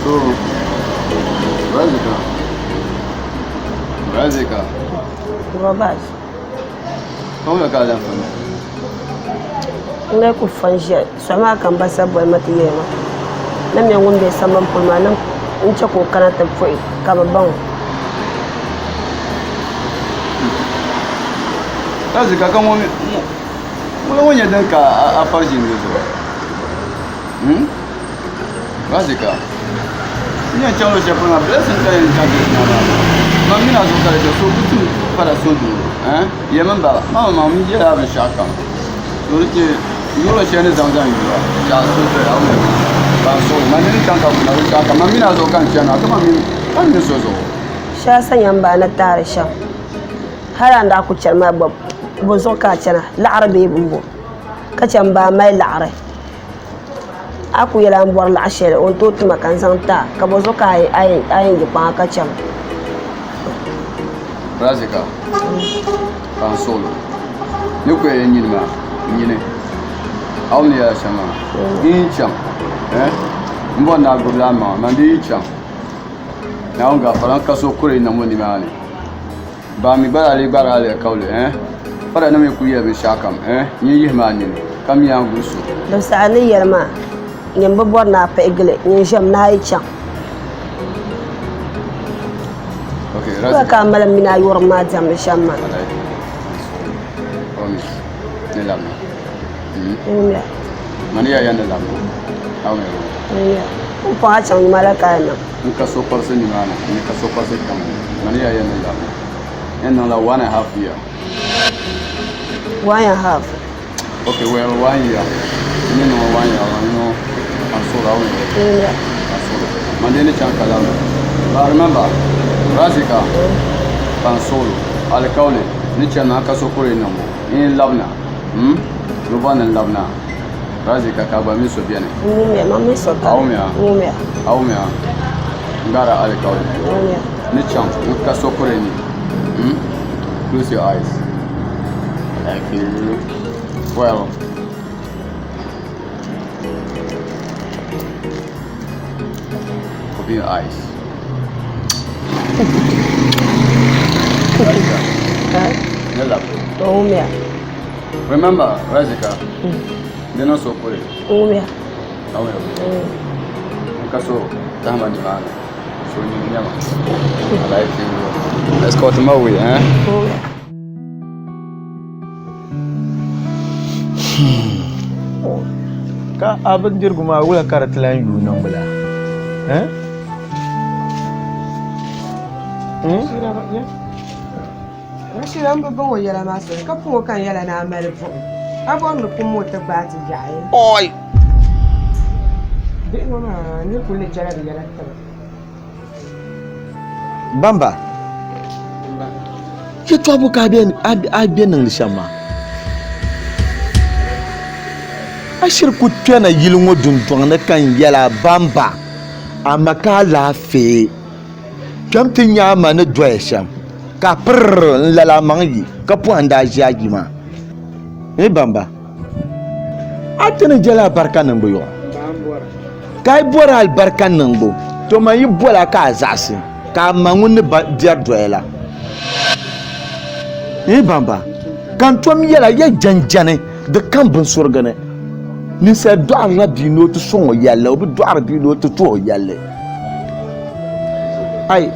Speaker 3: So, Razika. Razika.
Speaker 14: Robert.
Speaker 3: Kawula ka lan fami.
Speaker 14: N lee ku fa n-ʒiya sɔɣu maa ka m ba sa boli ma ti yɛli ma ni m mi ŋun be sambani polo maa ni n che ka o kana ti puhi ka bɛ baŋ o.
Speaker 3: Razika ka ŋɔ Ŋula ŋɔ nyɛ din ka a fari ʒini di zuɣu Razika n yɛn chaŋ luɣu shɛli polo maa blessing ka yɛn chaŋ ti ti maa man mini a zuɣu ka di chɛ so ku tim pala so duu yɛmi n bala ma maŋ mi yɛla a binshaɣu kam so di chɛ yurili shɛli ni zaŋ zaŋ yura ka a so doya a Ban so man ni chaŋ ka kuna binshɛɣu kam man mini a zuɣu ka n chani maa ka man mini a mini so zuɣu.
Speaker 14: Shɛli sanya m ba ni taari shɛm hali a ni daa kuli chani maa gba bɔ zuɣu ka a chana laɣiri bee m-bo ka che m ba mali laɣiri a ku yɛli a ni bɔri laɣ shɛli o ni tooi ti ma ka n zaŋ ti a ka bɔ zuɣu ka a yɛn yi kpaŋa ka chani.
Speaker 3: Razika ka n suɣili ni ku yɛn nyini maa nyini a wum ni yɛla shɛm maa n yi chaŋ n bɔri ni a gbubila a maŋa man di yi chaŋ Naawuni gaafara n ka so kuri niŋbu nimaani baa mi gba daa lee gbaari a alikauli fara nim yi ku yɛli binshaɣu kam nyin yihimi a nini ka mi a ni guli so.
Speaker 14: Di saha ni yɛli maa nyin bi bɔri ni a pihi gili nyin ʒiɛm ni a yi chaŋ. Wula ka a mali m mini a yurilim maa diɛmdi shɛm maa? Pumpɔŋɔ a chaŋ yuma la ka a niŋ.
Speaker 3: N ka so kparisi nimaani n ka so kparisi kpɛŋ mani yaa yɛn ni labina yɛn niŋla one and half year.
Speaker 14: One and half.
Speaker 3: Okay, well, one year. Ni niŋ one year, you know, I'm so down. I'm so Monday ni chan kalam. But remember, Razika, Pansolo, Alikauli, ni chan na ka so kuri nambo. In labna. Nuba ni labna. Razika ka gba mi so beni.
Speaker 14: Ŋumya, ma mi so ka.
Speaker 3: Awumya.
Speaker 14: Ŋumya.
Speaker 3: Awumya. Ngara alikauli.
Speaker 14: Ŋumya.
Speaker 3: Ni chan ka so kuri ni. Close your eyes. Thank you. Well, open your eyes. Razika. Nella.
Speaker 14: Ŋumya.
Speaker 3: Remember, Razika. Dina so kuri.
Speaker 14: Ŋumya.
Speaker 3: Awumya. Nka so tahama nimaani. So nyin nyama. I like you. Let's go to Maui, eh?
Speaker 14: Ŋumya.
Speaker 11: Ka a bindirigu maa wula ka di ti lahi yuui niŋbu la? Eh?
Speaker 9: Rashida m bi baŋ o yɛla maa soli ka puŋ o ka n yɛla ni a mali buɣim a bɔri ni kum o ti gbaai ti yaɣi.
Speaker 2: Oi!
Speaker 9: Bihi ŋɔ maa niri kuli ni jɛla bɛ yɛla tiba.
Speaker 2: Bamba, yɛtɔɣa bɔ ka a be niŋdi shɛm maa? A shiri ku kpɛna yili ŋɔ dundɔŋ ni ka n yɛl a, Bamba, a ma ka alaafee. Kpɛm ti nya a ma ni doya shɛm, ka a pirr n-lal a maŋ yi, ka pɔhim daa ʒi a jia maa. N Bamba, a ti ni jɛli alibarika niŋbu yɔɣɔ? Ka a yi bɔri alibarika niŋbu, to man yi bol a ka a zaɣisi, ka a ma ŋun ni biɛri doya la. N Bamba, ka n tom yɛl a ya jɛnjɛni di kam binsurigi ni. Ninsal dɔɣirila bia ni o ti sɔŋ o yɛlli, o bi dɔɣiri bia ni o ti tuhi o yɛlli. Ai!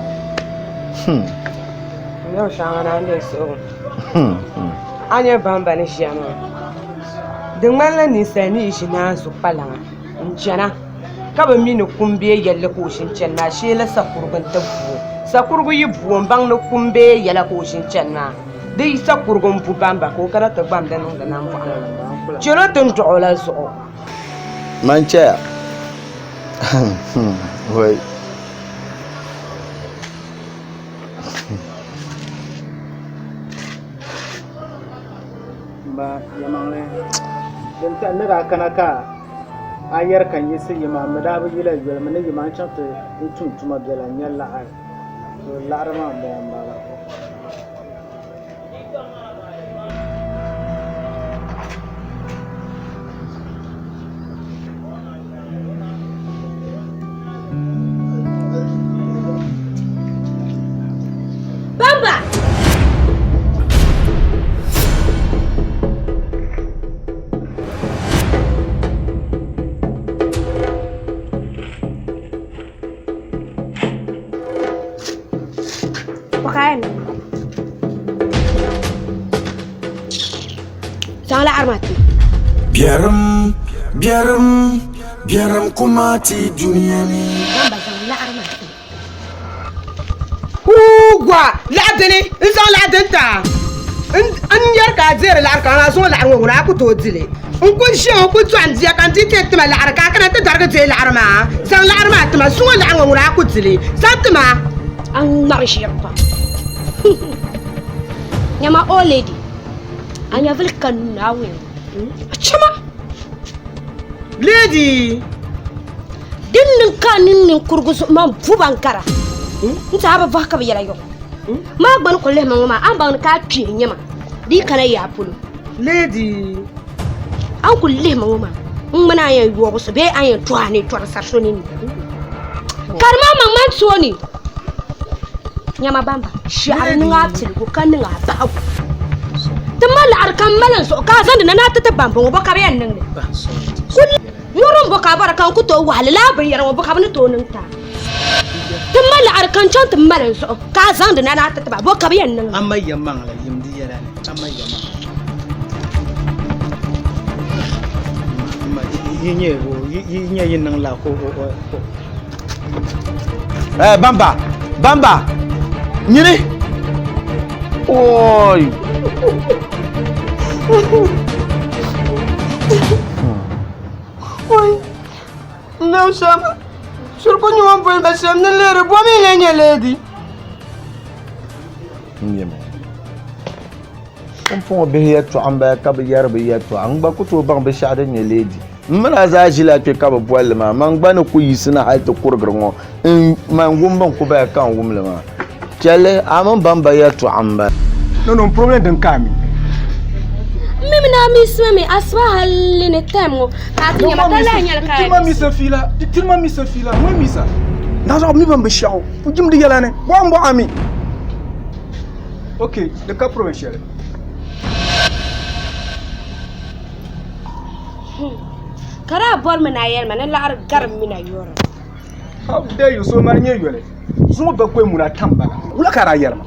Speaker 9: N shɛŋa na n-be suhigu. A nya bamba ni ʒiya maa, di ŋmanila ninsal ni yi ʒi naanzu kpalaŋa n-chana ka bi mi ni kum bee yɛlli ka o ʒi n-chani maa shee la sakurugu nti bu o. Sakurugu yi bu o m-baŋ ni kum bee yɛla ka o ʒi n-chani maa, di yi sakurugu m-bu bamba ka o kana ti gbamdi niŋdi nambɔɣu ni. Chɛl o ti ni dɔɣ o la zuɣu.
Speaker 2: Man chɛya. Wai.
Speaker 8: Ba yɛlimaŋli din tahi ni daa kana ka a yɛri ka n yiɣisi yi maa, m mi daa bi yila yoli, m mi ni yi maa n chaŋ ti n tum tuma biɛla n nya laɣiri. So laɣiri maa m-bɔŋɔ m-bala.
Speaker 4: Bamba! Bakayan. Zaŋ laɣiri maa ti.
Speaker 17: Biɛrim, biɛrim, biɛrim kuma ti dunia ni.
Speaker 4: Bamba zaŋ laɣiri maa ti.
Speaker 9: Huu gwa laɣa dini n zaŋ laɣa dini ti a n yɛri ka a deeri laɣiri ka maa zuŋɔ laɣiri ŋɔ ŋuna a ku tooi di li. N ku ʒiya ŋɔ ku dɔɣi n bia ka n di ti tima laɣiri ka a kana ti darigi deei laɣiri maa. Zaŋ laɣiri maa tima zuŋɔ laɣiri ŋɔ ŋuna a ku di li. Zaŋ tima.
Speaker 4: A ŋmari ʒiri pam. Nyama old lady, a nyɛvili ka nuu ni a wuni. A chama.
Speaker 9: Lady!
Speaker 4: Din niŋ ka a niŋ ninkurigu zuɣu man bu ban kara. N ti a bi vahi ka bi yɛla yɔɣu. Maa gba ni kuli lihi ma ŋɔ maa, a ni baŋ ni ka a kpee n-nyɛ ma di yi kana yaa polo.
Speaker 9: Lady!
Speaker 4: A ni kuli lihi ma ŋɔ maa, n ŋmani a yɛn yɔɔgi so bee a yɛn tɔhi a ni tɔri sari so nini. Karima maŋ man tooni. Nyama bamba, shɛhiri niŋ a piligu ka niŋ a bahigu. Ti ma laɣiri ka m mali n zuɣu ka a zaŋdi na ni a ti ti bambɔŋɔ bɔ ka bɛ yɛn niŋ li? Kuli yuri m-bɔ ka a bɔra ka n ku tooi wahi li lala binyɛra ŋɔ bɔ ka bɛ ni tooi niŋ ti a? Ti ma laɣiri ka n chaŋ ti mali n zuɣu ka a zaŋdi na ni a ti ti ba bɔ ka bɛ yɛn niŋ li?
Speaker 8: A ma yɛlimaŋli yim di yɛla ni, a ma yɛlimaŋli. Yi nyɛ yi niŋ la ka o.
Speaker 2: Eh, Bamba, Bamba, nyini. Oi.
Speaker 9: Oi, n niŋ shɛm shiri ku nyɛ o ni boli ma shɛm ni lady bɔ mi n-lee nyɛ lady.
Speaker 2: N nyɛ mi. Pumpɔŋɔ bihi yɛtɔɣa m-bala ka bɛ yɛri bɛ yɛtɔɣa. N gba ku tooi baŋ binshɛɣu din nyɛ lady. M mini a zaa ʒila kpe ka bɛ boli li maa. Man gba ni ku yiɣisina hal ti kurigiri ŋɔ, n man wumbu n-ku bala ka n wum li maa. Chɛli a mini bamba yɛtɔɣa m-bala.
Speaker 18: No no problem din ka mi.
Speaker 4: M mi mi ni a miisima mi asiba halli ni time ŋɔ ka a ti nya ma ka lahi nyɛli ka a
Speaker 18: Di tirima misa fiila, di tirima misa fiila, ŋɔ misa. Nazuɣu mi ban bi shɛɣu, ku jimdi yɛla ni, bɔhim bɔɣa mi. Ok, di ka problem shɛli.
Speaker 4: Ka daa bɔri mi ni a yɛli ma ni laɣiri gari m mini a yɔri.
Speaker 18: How dare you so mani nyɛ yoli zuŋɔ bakɔi muna tam bala wula ka daa yɛli ma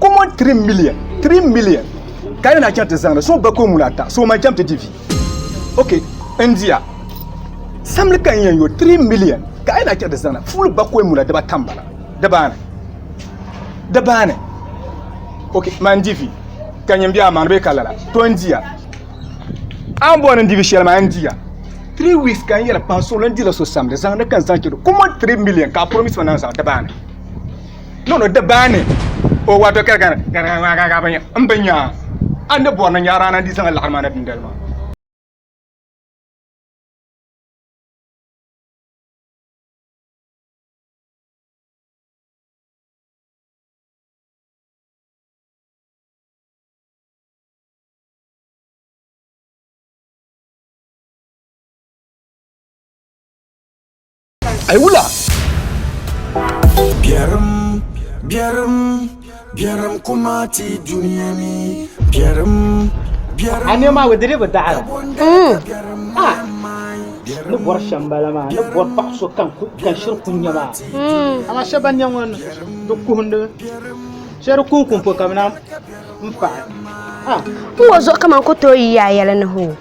Speaker 18: common 3 million 3 million ka yi na chaŋ ti zaŋdi zuŋɔ bakɔi muna ata so man chaŋ ti di vi ok n diya samli ka n yɛn yo 3 million ka yi na chaŋ ti zaŋda full bakɔi muna diba tam bala dibaani dibaani ok man di vi ka nyin bɛ a maŋ di bee ka lala to n diya a ni bɔri ni n di bi shɛli maa n diya 3 weeks ka n yɛli paɣa so n dila so samdi zaŋdi ka n zaŋ chɛri kuma 3 million ka a promise ma ni a zaŋ dibaani no no dibaani o wato ka ka n bi nya a ni bɔri ni nyaara na di zaŋ laɣiri maa na dindali maa
Speaker 2: Ai wula.
Speaker 17: Biɛrim, biɛrim, biɛrim kuma ti dunia ni. Biɛrim, biɛrim.
Speaker 8: A nɛma bi diri bi daɣara. Ah, ni bɔri shɛm bala maa, ni bɔri paɣa so kan shiri ku nya maa. Amaa shɛba ban nya ŋɔ di kuhindi mi. Shɛli di kuhi kumpo ka bɛ na n paɣi. Ah.
Speaker 4: N ŋɔ zuɣu kaman ku tooi yi a yɛli ni hoo.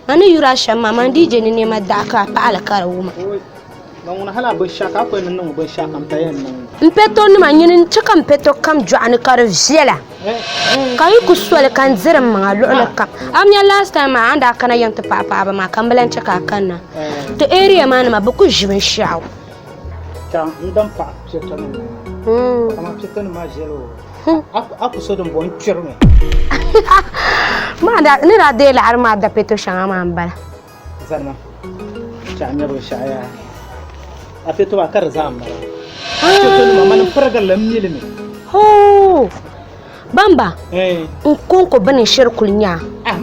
Speaker 4: A ni yuri a shɛm maa, man dii je ni nɛma daɣi ka a paɣi li ka di wuma. M peto nima nyini n-chɛ ka m peto kam jɔɣu ni ka di viɛla, ka yi ku soli ka n diri m maŋa luɣili kam. A mi nya last time maa a ni daa kana yiŋ ti paɣi paɣiba maa ka m bi lan chɛ ka a kanna. Ti area maa nima bɛ ku ʒi binshɛɣu. Ni daa deei laɣiri maa da peto shɛŋa maa m-bala.
Speaker 8: Zalima chɛ a nya binshɛɣu yaa a peto maa ka di zaa m-bala a peto nima mani pirigiri li m mi li mi.
Speaker 4: Hoo! Bamba n kɔŋko bini n-shiri kuli nya a. A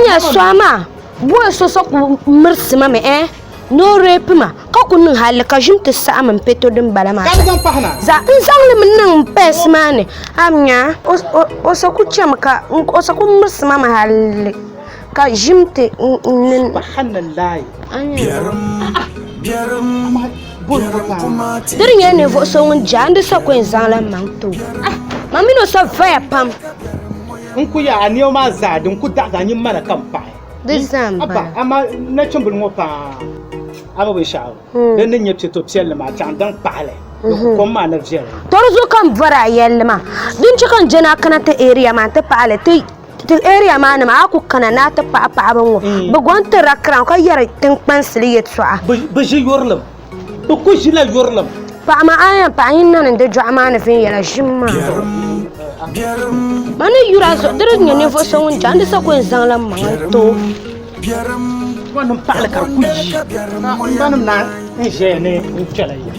Speaker 4: nya sɔɣu maa bɔyi so so ku mirisi ma mi eh ni o reepi ma ka ku niŋ halli ka ʒim ti saɣim m peto din bala maa zaa. N zaŋ li mi niŋ m pɛɛsi maa ni a mi nya o so ku chami ka o so ku mirisi ma mi halli ka ʒim ti n. Di di nyɛla ninvuɣ so ŋun je a ni di sa ka o yɛn zaŋla maŋ ti o. Man mini o sa vaya pam.
Speaker 8: N ku ya a nɛma maa zaa din ku daɣigi a nyin mana ka m paɣi.
Speaker 4: Di zaa m-bala.
Speaker 8: Abba, amaa nachimbili ŋɔ paa a bi binshɛɣu din ni nyɛ piɛto piɛlli maa chaŋ daŋ paɣi li di ku kom maa ni viɛli.
Speaker 4: Tɔri zuɣu ka m bɔri a yɛlli maa. Din chɛ ka n je ni a kana ti area maa nti paɣi li ti. Ti area maa nima a ku kana ni a ti paɣi paɣaba ŋɔ bɛ gɔn ti rakira ka yɛri tiŋkpansili yɛltɔɣa.
Speaker 8: Bɛ ʒi yurilim. Bɛ ku ʒila yurilim.
Speaker 4: Paɣa maa a yɛn paɣi nyin nani di dɔɣu maa ni viɛnyɛla ʒim maa. Ma ni yuri a zuɣu di di nyɛ ninvuɣu so ŋun chaŋ di sa ku yɛn zaŋla m maŋa n-ti o.
Speaker 8: Ŋɔ paɣili ka di ku yi. Ka n banim na n ʒɛya ni n kpɛla ya.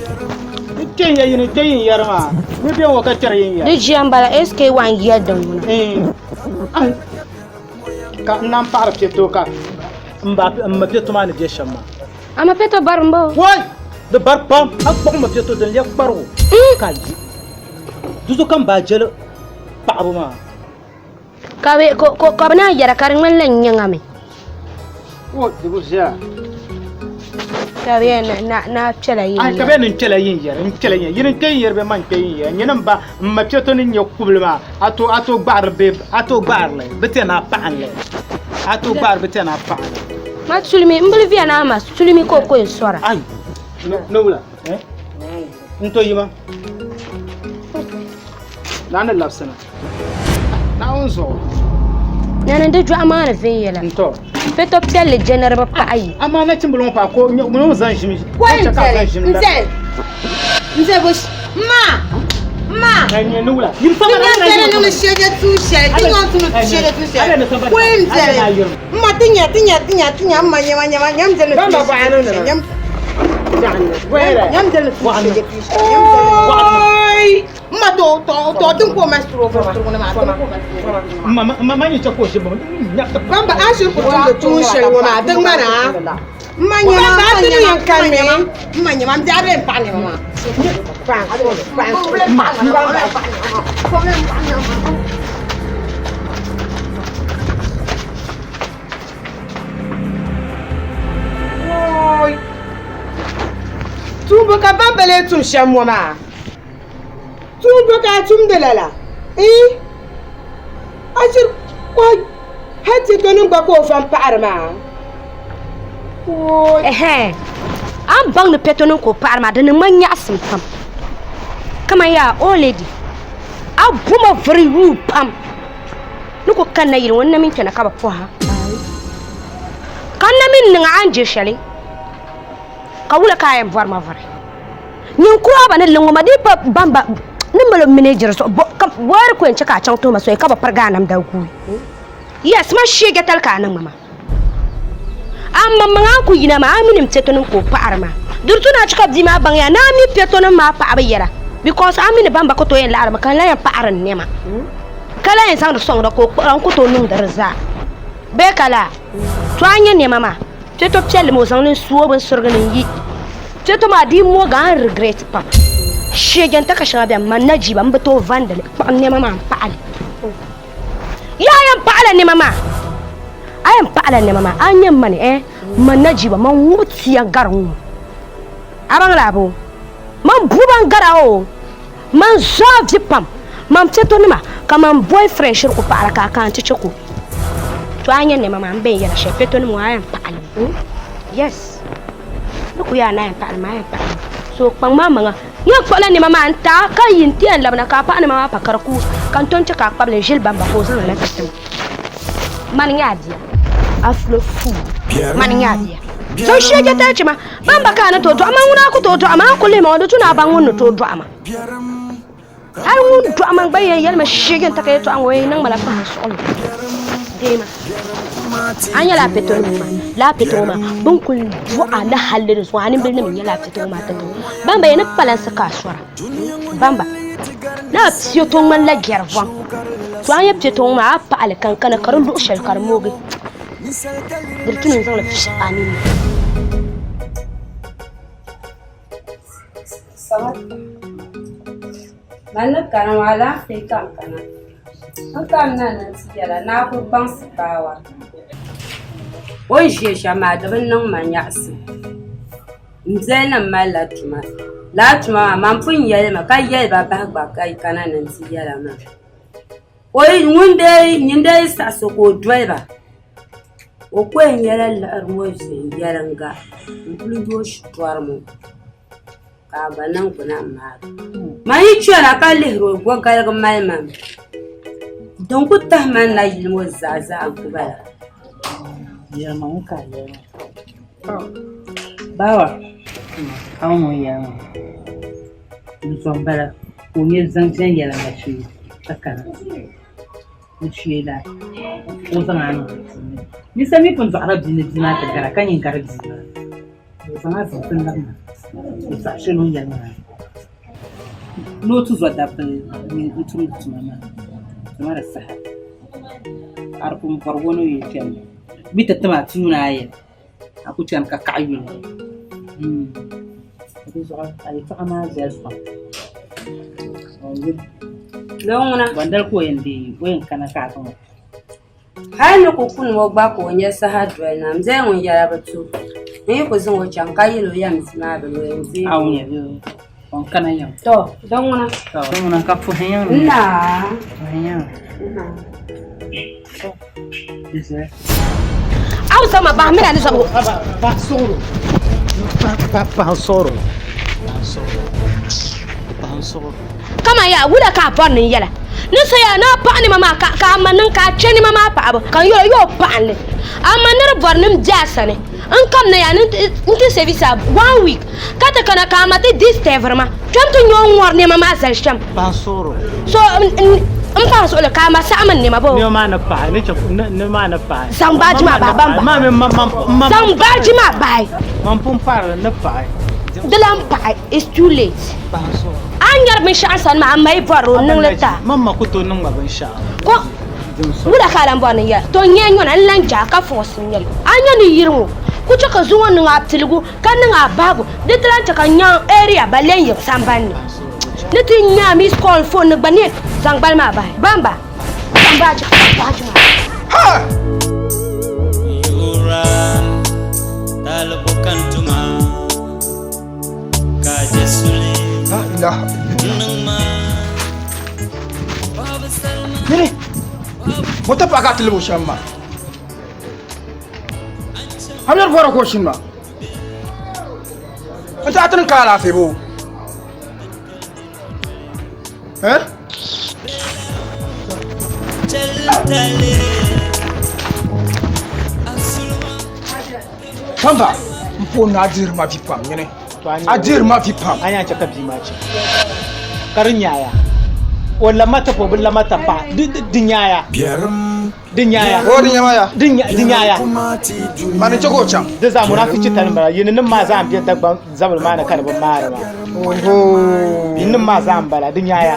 Speaker 8: N kpɛ ya yini kpɛ yin yɛri maa. Ni bɛ ŋɔ ka kpɛri yin yɛri.
Speaker 4: Di ʒiya m-bala SK1 yɛli din ŋuna.
Speaker 8: Ka n naan paɣiri piɛto ka n ba n ma piɛto maa ni bɛ shɛm maa.
Speaker 4: A ma piɛto bari m-bɔ.
Speaker 8: Woi! Di bari pam. A kpuɣi ma piɛto din lɛbi kparigu ka yi. Di zuɣu ka m ba jɛli paɣibu maa.
Speaker 4: Ka bɛ ka bɛ naan yɛra ka di ŋmanila n nyaŋa mi.
Speaker 8: O, di bi viɛla.
Speaker 4: Ka bɛ yɛn na na kpɛla yin
Speaker 8: yɛri. Ka bɛ yɛn n kpɛla yin yɛri, n kpɛla yin yɛri. N kpɛ yin yɛri bɛ ma n kpɛ yin yɛri. Nyini n ba n ma kpɛto ni nyɛ kubili maa, a to a to gbaɣiri bɛ a to gbaɣiri li bɛ ti yɛn a paɣin li. A to gbaɣiri bɛ ti yɛn a paɣin li.
Speaker 4: Ma tulimi n bili viɛla a ma tulimi ka o ko yɛn sɔra.
Speaker 8: Ai, ni wula? Eh? N to yima. Naa ni labisina. Naawuni zuɣu.
Speaker 4: Nani di dɔɣu maa ni viɛnyɛla.
Speaker 8: N-tɔ.
Speaker 4: Pɛtɔ piɛlli jɛniriba paɣa yi.
Speaker 8: Amaa nachimbili ŋɔ paa ka o ŋun zaŋ ʒim
Speaker 7: Kɔi
Speaker 8: ka zaŋ ʒim
Speaker 7: n zali n zali bo ma ma.
Speaker 8: Ɛnyɛ ni wula. Yim
Speaker 7: Ti nya zali niŋdi shɛja tuun shɛli ti nya tum shɛja tuun shɛli kɔi n zali n ma ti nya ti nya ti nya ti nya n ma nyɛma nyɛma nyam zali ni tuun shɛli nyam nyam zali ni tuun shɛja tuun shɛli nyam zali Ma to to to din ko ma suro fo
Speaker 8: ma ma ma ni chɛ ko ʒi
Speaker 7: Bamba a shiri ku tumdi tuun shɛli ŋɔ maa di ŋmana ma nyɛma ma nyɛma n kani ma nyɛma n biɛɣu bee n paɣa nɛma maa Tuumbu ka bamba lee tum shɛm ŋɔ maa Tuun bɔ ka a tumdi lala? Iin! A ʒiri kɔhi hal ti dɔnim gba ka o va m-paɣiri maa? Ooi!
Speaker 4: Ɛhɛn, a ni baŋ ni pɛtonim ka o paɣiri maa, di niŋ ma nyaɣisim pam. Kaman yaa, old lady, a bo ma vuri yuui pam ni ku kanna yili ŋɔ n na mi kpɛna ka bi pɔha. Ka n na mi niŋ a ni je shɛli, ka wula ka a yɛn bɔri ma vuri? Nyin kura ba ni liŋ ŋɔ ma dii pa bamba ni mali o minejiri zuɣu bo ka wari ku yɛn chɛ ka a chaŋ tuhima soya ka bi pirigi a namda guui. Yes, ma sheege tali ka a niŋ ma maa. A maŋmaŋ a ni ku yina maa a mi ni m piɛtonim ka o paɣiri maa. Di tu ni a chɛ ka bia maa baŋ ya ni a mi piɛtonim maa paɣibu yɛla because a mi ni bamba ku tooi yɛn laɣiri mi ka n lahi yɛn paɣiri n nɛma ka lahi yɛn zaŋdi sɔŋda ka o kpuɣira n ku tooi niŋdi di zaa bee ka laa. To a nya nɛma maa piɛto piɛlli mi o zaŋ li n-su o binsurigi ni n-yi. Piɛto maa di mooi ga a ni regret pam. Shɛgɛnta ka shɛŋa bɛni man na jiba m bi tooi vandi li kpuɣi nɛma maa m-paɣi li. Yaa yɛn paɣila nɛma maa a yɛn paɣila nɛma maa a nyɛ mani eh man na jiba man ŋubi tia gari ŋɔ a baŋ la bo man bu ban gara o man zaa vi pam man piɛto nima ka man boyfriend shiri ku paɣira ka a ka n ti chɛ ko to a nyɛ nɛma maa n bɛn yɛla shɛli piɛto nim ŋɔ a yɛn paɣili yes Ni ku yaa naai paɣili maa yɛn paɣili so kpaŋ maa maŋa yɛn kpuɣila nɛma maa n taa ka yi n ti yɛn labina ka a paɣa nɛma maa pa ka di kuui ka n tom chɛ ka a kpabili n ʒili bamba ka o zaŋ li na ti tim mani nyɛ a bia afulo fuu mani nyɛ a bia so shee je tali chima bamba ka a ni tooi dɔɣi ma ŋuna ku tooi dɔɣi ma a ku lihi ma ŋɔ di tu ni a baŋ ŋun ni tooi dɔɣi ma Hali ŋun dɔɣi ma gba yɛn yɛli ma sheegi n-ti ka yɛtɔɣa ŋɔ yɛn niŋ ma la pahi n suɣili deema. A nyɛ laa pɛto ŋɔ maa, laa pɛto ŋɔ maa bɛ ni kuli dɔɣi a ni halli di zuɣu a nimbil nim n-nyɛ laa pɛto ŋɔ maa tibbu. Bamba yɛn ni kpalansi ka a sɔra. Bamba ni a pɛto ŋmanila gɛri vɔŋ. To a nyɛ pɛto ŋɔ maa a paɣi li kankana ka di luɣ shɛli ka di moogi di di tu ni n zaŋ li fi a nini.
Speaker 19: Man ni kana ŋɔ alaafee ka n kana. N kanna ni n ti yɛla ni a kuli kpaŋsi paawa. O ni ʒiya shɛm maa di bi niŋ ma nyaɣisim. M biɛli nim malila tuma. Lala tuma maa man pun yɛli mi ka yɛli ba bahi gba ka yi kana ni n ti yɛla maa. Nyin dee yi saɣisi ka o doli ba o ku yɛn nyɛla liɣiri ŋɔ viɛnyɛliŋga n-kuli yooi shitɔri ŋɔ ka a gba niŋgbuna maagi. Man yi chana ka lihiri o, gɔgaligi mali ma mi. Din ku tahi ma na yili ŋɔ zaa zaa n-ku bala.
Speaker 7: Yɛlimaŋli ka a yɛli maa. Bawa, a ni ŋun yɛli maa, n zo m-bala ka o nyɛ zaŋ viɛnyɛliŋga shee ka kana ni shee la ka o zaŋ a niŋ di puuni. Ninsal mi pun dɔɣirila bia ni bia maa ti gara ka nyin gari bia maa. O zaŋ a zaŋ ti labina yɛtɔɣ shɛli o ni yɛli maa ni o tizɔdabba n-tumdi tuma maa, tuma di saha a di pun bɔrigi o ni o yɛn chani bɛ ti tim a tuuni a yɛli a ku chani ka kaɣi yuli di zuɣu a yɛtɔɣa maa viɛli pam Bandali ka o yɛn deei o yɛn kana ka a zaŋ o.
Speaker 19: Hali ni ku kuni o gba ka o nya saha doli na, m bela ŋun yɛla bi tu. N yi ku zaŋ o chaŋ ka yɛl o yɛm bia maa bi lo n deei o. Tɔ! Din ŋuna. N naa.
Speaker 4: A bi zaŋ ma bahi mina ni zaŋ o. Kaman yaa wula ka a bɔri ni n yɛla ni so yaa ni a paɣi nima maa ka a ma niŋ ka a chɛ nima maa paɣibu ka n yɛl o yoo paɣi li amaa ni di bɔri ni m be a sani n kamina yaa ni n ti service a one week ka ti kana ka a ma ti disturb ma kpɛm ti nya o ni ŋɔri nɛma maa zali shɛm so m pahi suɣuli ka a ma saɣim n nɛma boo zaŋ baaji maa bahi bamba zaŋ baaji maa bahi di lan paɣi it's too late. A ni nyari binshɛɣu n sani maa, a ma yi bɔri o niŋ li ti a.
Speaker 8: Man ma ku tooi niŋ ma binshɛɣu.
Speaker 4: Ko wula ka a lan bɔri ni n yɛli? To n nyɛ nyɔna n lan je a ka fɔɔsi n nyɛli. A nya ni yiri ŋɔ ku chɛ ka zuŋɔ niŋ a piligu ka niŋ a bahigu di ti lan chɛ ka n nyaŋ area ba lɛn yiŋ sambani ni. Ni ti nya a miss call phone ni gba ni zaŋ gbali maa bahi. Bamba, zaŋ baaji baaji maa.
Speaker 18: Ha!
Speaker 20: Yura, talibu kan tuma.
Speaker 18: Nini mota paɣa ka a ti libi o shɛm maa a mi bɔra ka o shini maa n taɣa ti ni ka alaafee boo eh Pamba n po ni a dihiri ma vi pam nyini a dihiri ma vi pam
Speaker 8: a yɛn chɛ ka bia maa chɛ ka di nyaaya o lamma ti o bi lamma ta paɣa di nyaaya di nyaaya
Speaker 18: o di nyama ya
Speaker 8: di nyaaya
Speaker 18: mani chɛ ka o chaŋ
Speaker 8: di zaa munafichi tali m-bala yinim maa zaa m-be Dagbaŋ zabili maa ni ka di bi maari maa yinim maa zaa m-bala di nyaaya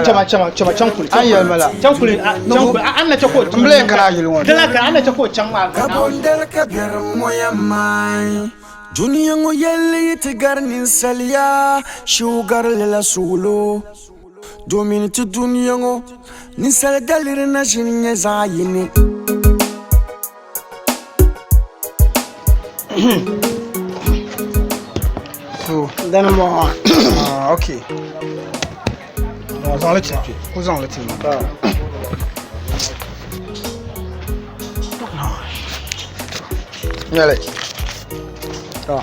Speaker 8: chama chama chama chaŋ kuli
Speaker 18: An yɛli ma la.
Speaker 8: chaŋ kuli chaŋ kuli a na chɛ ka o
Speaker 18: N bila yɛn kana a yili ŋɔ ni.
Speaker 8: Di lan kana a na chɛ ka o chaŋ maa
Speaker 17: Ka bondali ka biɛrim ŋɔ yɛn maai. Dunia ŋɔ yɛlli yi ti gari ninsaliya, shiu gari li la suɣulo. Domin ti dunia ŋɔ, ninsali daliri na ʒini nyɛ zaɣ yini.
Speaker 18: So,
Speaker 10: Dani m-bɔŋɔ.
Speaker 18: Ah, okay. Zaŋ li ti ku zaŋ li ti ma. Nyɛli.
Speaker 10: To.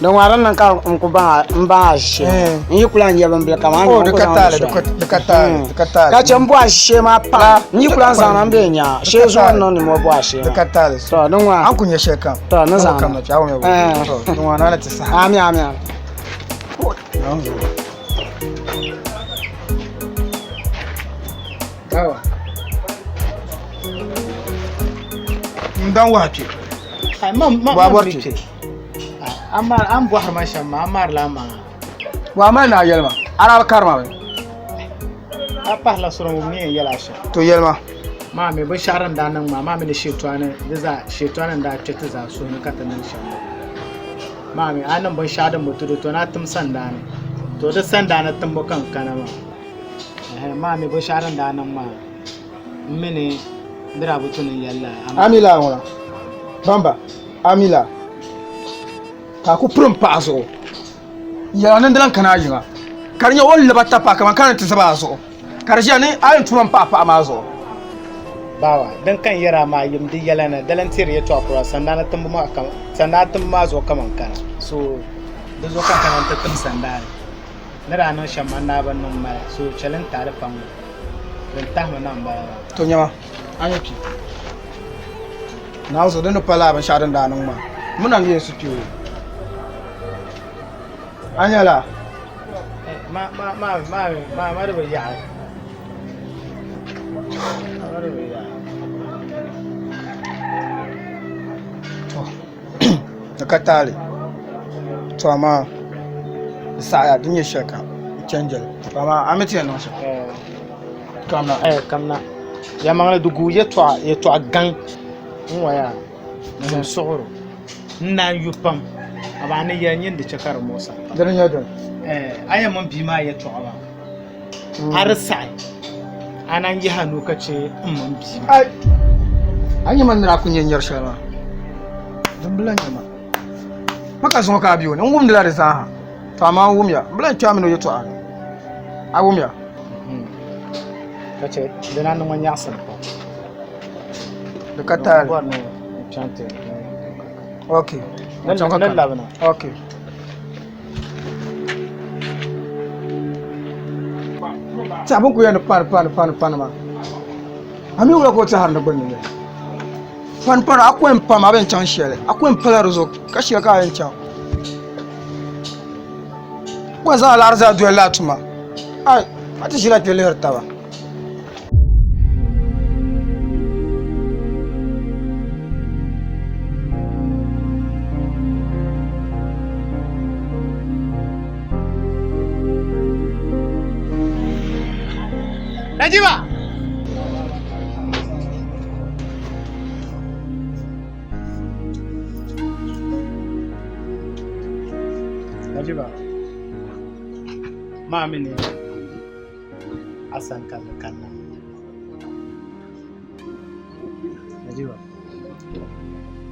Speaker 10: Din ŋɔ din niŋ ka n ku baŋ a n baŋ a ʒishee n yi ku lahi nyɛ binbili kamani
Speaker 18: Oh,
Speaker 10: n
Speaker 18: di
Speaker 10: ku
Speaker 18: ka
Speaker 10: zaŋ
Speaker 18: taali,
Speaker 10: li
Speaker 18: di ka taali, di ka taali.
Speaker 10: Ka chɛ n bɔhi a ʒishee maa pam n yi ku lahi zaŋ na n bee nya shee zuɣu n niŋ nimo bɔhi a shee
Speaker 18: Di ka taali.
Speaker 10: To din ŋɔ
Speaker 18: An ku nyɛ shɛli kam.
Speaker 10: To ni zaŋ
Speaker 18: kam na kpɛ a wumya
Speaker 10: Eh.
Speaker 18: To din ŋɔ naa ni ti saha.
Speaker 10: Ami ami ami.
Speaker 18: Dawa. N dan wahi kpɛ.
Speaker 8: Ai, man man
Speaker 18: Wa
Speaker 8: man
Speaker 18: bɔri
Speaker 8: bi
Speaker 18: kpɛ.
Speaker 8: kpɛ. A mari an bɔhiri ma shɛm maa, a marila amaŋa.
Speaker 18: Wa mali ni a yɛli ma. A daa bi kari ma bɛ.
Speaker 8: A pahila suri ŋun mi yɛn yɛli a shɛm.
Speaker 18: To yɛli ma.
Speaker 8: Maa mi binshɛɣu din daa niŋ maa, maa mi ni shɛtɔni di zaa shɛtɔni n daa kpɛ ti zaa suhu ni ka ti niŋ shɛm maa. Maa mi a niŋ binshɛɣu din bi tuhi to ni a tim sandaani. To di sandaani timbu ka n kana maa. Ɛhɛn maa mi binshɛɣu din daa niŋ maa m mi ni di daa bi tu ni n yɛli la.
Speaker 18: A mi laa ŋuna Bamba a mi laa ka a ku pirim paɣa zuɣu n yɛla ni di lan kana a yiŋa ka di nyɛ o ni laba tapaɣa kaman ka ni ti zaba a zuɣu ka di ʒiya ni a yɛn tuma m-pahi paɣa maa zuɣu.
Speaker 8: Bawa, din ka n yɛri a maa yim di yɛla ni di lan tiri yɛtɔɣa kura sandaani timbu maa kaman sandaani timbu maa zuɣu kaman kana so di zuɣu ka n kana nti tim sandaani. Ni daa niŋ shɛm man daa bi niŋ mali, so chɛli n taali pam ŋɔ. Din tahimi na m-bala maa.
Speaker 10: To nyama, a nyɛ kpi. Naawuni zuɣu di ni pa laa binshɛɣu din daa niŋ maa, m mi na ni yɛn su kpi o. A nyɛla?
Speaker 8: Ma ma ma ma ma ma di bi yaɣi. Ma di bi yaɣi.
Speaker 10: To di ka taali. To amaa di saɣaya di nyɛ shɛli kam n chɛnjɛli. To amaa a mi ti yɛn niŋ shɛm.
Speaker 8: Kamna eh kamna. Yɛlimaŋli di guui yɛtɔɣa yɛtɔɣa gaŋ n waya n suɣuro n naan yu pam amaa ni yɛli nyin di chɛ ka di muɣisa pam.
Speaker 10: Dini nyɛ dini?
Speaker 8: Eh a yɛn mini bia maa yɛtɔɣa maa a di saɣi a naan yihi a nuu ka chɛ n mini bia maa.
Speaker 10: Ai a nyɛ ma ni daa kuli nyɛ nyɛri shɛli maa din bi lahi nyɛ ma pa ka zuŋɔ ka a be o ni n wumdila di zaaha to amaa n wumya n bi lahi kpe a mini o yɛtɔɣa ni a wumya.
Speaker 8: Ka chɛ di na niŋ nyaɣisim pam.
Speaker 10: Di ka taali.
Speaker 8: Bɔri ni n chaŋ ti
Speaker 10: Ok.
Speaker 8: Ni labina.
Speaker 10: Ok. Tɛha bin ku yɛn ni pani pani pani pani maa. A mi wula ka o tɛhiri ni gbunni nyɛli. Pani pani a ku yɛn pam a bɛn chaŋ shɛli a ku yɛn pala di zuɣu ka shɛli ka a yɛn chaŋ. Ku yɛn zaŋ a laɣiri zaa doli lala tuma. Ai a ti ʒila kpɛ lihiri taba.
Speaker 8: Najiba! Najiba, maa mini Hassan ka ni kanna. Najiba,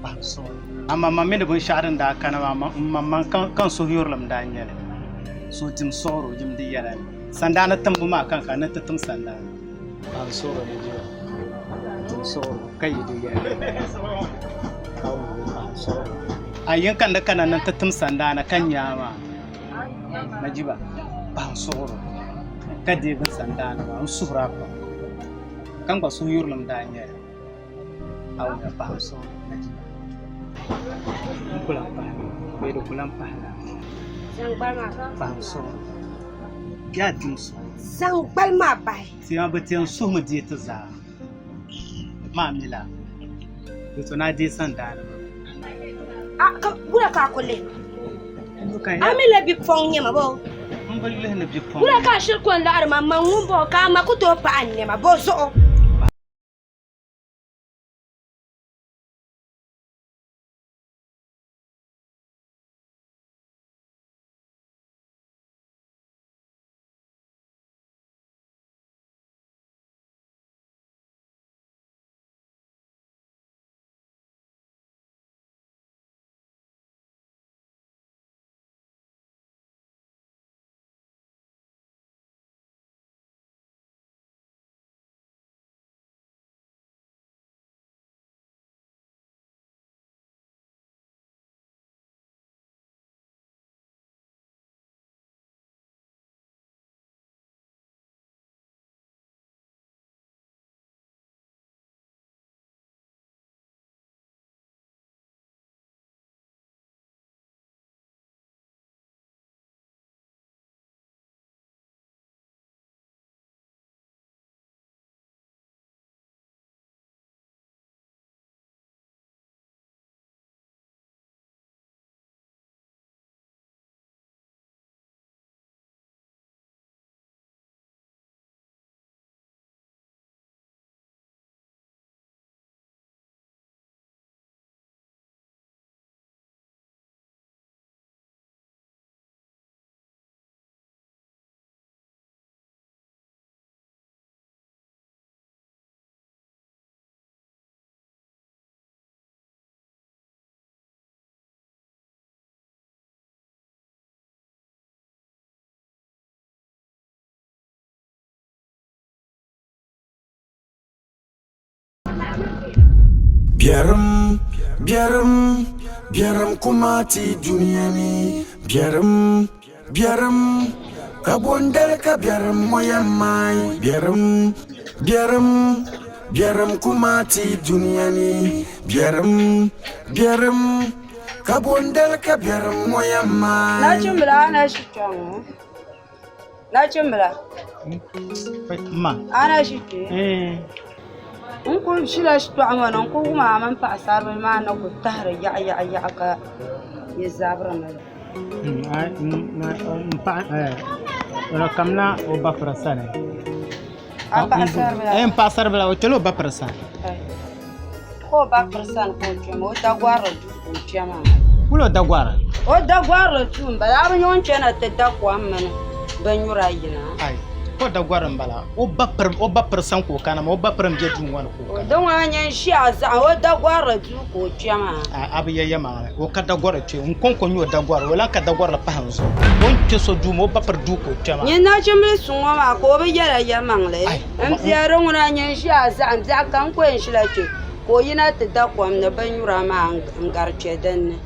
Speaker 8: paɣa suɣu. Amaa man mi ni binshɛɣu din daa kana maa, m maŋmaŋ ka n suhuyurilim daa nyɛ li. Suhudim suɣiri o yim di yɛla ni. Sandaani timbu maa kan ka n ni ti tim sandaani. Paɣa suɣiri Najiba, dim suɣiri ka yi di yɛla ni. Ka wuhi paɣa suɣiri. A yin ka n ni kana ni n ti tim sandaani ka nya a maa. Najiba paɣa suɣuri ka deegi n sandaani maa n suhuri a pam ka n gba suhuyurilim daa nyɛli a wumya paɣa suɣuri Najiba n ku lahi pahi bee di ku lahi pahi la paɣa suɣuri yaa dim suɣuri
Speaker 4: zaŋ gbali maa bahi
Speaker 8: tima bi ti yɛn suhumi deei ti zaa maa mi la di to ni a deei sandaani maa
Speaker 4: A ka wula ka a ku lihi ma? A mi la bipuɣiŋ nyɛ ma bɔ?
Speaker 8: N bi lihi ni bipuɣiŋ.
Speaker 4: Wula ka a shiri ku n-laɣiri ma? Man ŋun bɔŋɔ ka a ma ku tooi paɣi n nɛma bɔ zuɣu?
Speaker 13: Biɛrim, biɛrim, biɛrim kuma ti dunia ni. Biɛrim, biɛrim, Ka bondali ka biɛrim ŋɔ yɛn maai biɛrim biɛrim biɛrim kuma ti dunia ni biɛrim biɛrim ka bondali ka biɛrim ŋɔ yɛn maai.
Speaker 19: Nachimbila a na ʒi kpɛŋ ŋɔ nachimbila
Speaker 8: Ma.
Speaker 19: a na ʒi kpɛ n ku ʒila shitɔɣu ŋɔ ni n ku wum a mini paɣasaribili maa ni ku tahari yaɣa yaɣa yaɣa ka yi zabiri mi la
Speaker 8: N paɣa o kamina o ba piri sani.
Speaker 19: A paɣasaribila?
Speaker 8: N paɣasaribila o kpɛla o ba piri sani.
Speaker 19: Ka o ba piri sani ka o kpɛ maa o dagɔrili duu ka o kpɛ maa.
Speaker 8: Wula o dagɔri?
Speaker 19: O dagɔrili duu m-bala a bi nya o ni kpɛna ti da kom mini binnyura yina.
Speaker 8: Ka o dagɔri m-bala o ba piri sani ka o kana maa o ba piri m-be duu ŋɔ ni ka o kana.
Speaker 19: Di ŋɔ a nya n-ʒi a zaɣim o dagɔrili duu ka o kpɛ maa.
Speaker 8: A bi ya yɛlimaŋli o ka dagɔri kpɛ n kɔŋko n-nyɛ o dagɔri o lahi ka dagɔrili pahi n zuɣu o ni kpɛ so duu maa o ba piri duu ka o kpɛ maa.
Speaker 19: Nyini nachimbili suŋ ŋɔ maa ka o bi yɛla yɛlimaŋli m bia di ŋuna a nya n-ʒi a zaɣim biɛɣu kam ka o yɛn ʒila kpɛ ka o yina ti da kom ni binnyura maa n-gari kpɛ din ni.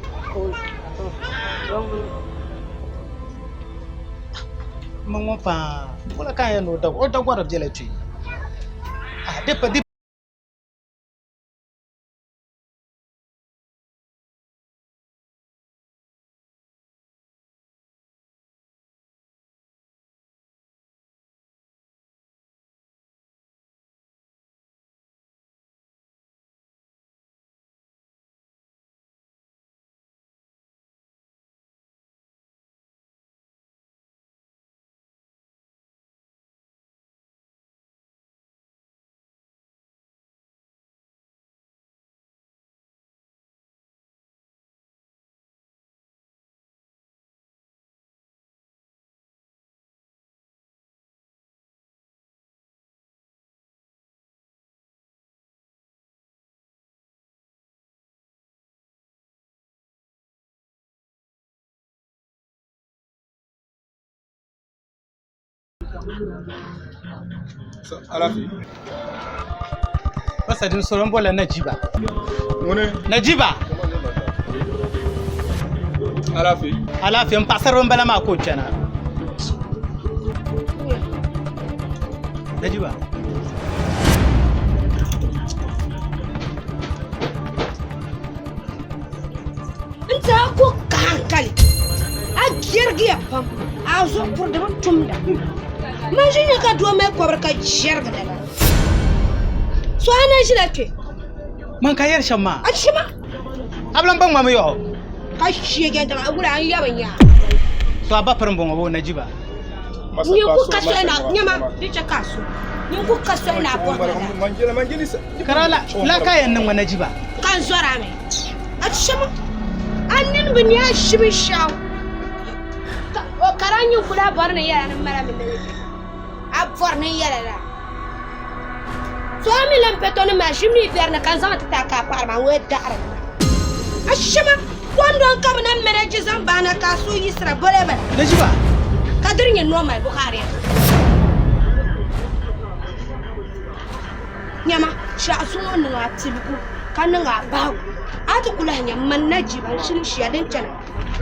Speaker 8: M ma ŋɔ paa wula ka a yɛn ni o dagɔri bela kpɛ di pa di.
Speaker 18: Alaafee.
Speaker 8: Masa din soro n bolila Najiba.
Speaker 18: Ŋuni?
Speaker 8: Najiba.
Speaker 18: Alaafee.
Speaker 8: Alaafee n paɣasarili n bala maa ka o kpɛna. Najiba.
Speaker 4: N ti a ku ka hankali, a jɛrigiya pam, a zuɣu puri di bi tumda. Man ʒi nya ka doo mali kɔbiri ka jɛrigi lala. So a na ʒila kpe?
Speaker 8: Man ka yɛri shɛm maa.
Speaker 4: A shima.
Speaker 8: A bi lan ba ŋmami yɔɣu.
Speaker 4: Ka sheege daŋa, a wula a ni yɛbi nya.
Speaker 8: So a ba piri m-bɔŋɔ boo Najiba?
Speaker 4: Nyin ku ka soli na, nyama, di chɛ ka a so. Nyin ku ka soli na a bɔri ma
Speaker 8: la. Kara la, la ka yɛn niŋ ma Najiba?
Speaker 4: Ka n zɔri a mi. A ti shɛm a nini bi nya a ʒi binshɛɣu. Ka daa nyin ku daa bɔri ni yɛla ni mala mi mali a bɔri ni yɛla la. So a mi lan pe to ni maa ʒim ni biɛri ni ka n zaŋ ti ti a ka a paɣiri ma n-wee daɣiri ma. A shɛma kɔndɔŋ ka bɛ na manaji zaŋ bahi na ka a suhu yiɣisira bole bala.
Speaker 8: Najiba!
Speaker 4: Ka diri nyɛ normal Buhari. Nyama, shɛɣu zuŋɔ niŋ a piligu ka niŋ a bahigu. A ti ku lahi nya man Najiba n-shini shia din chana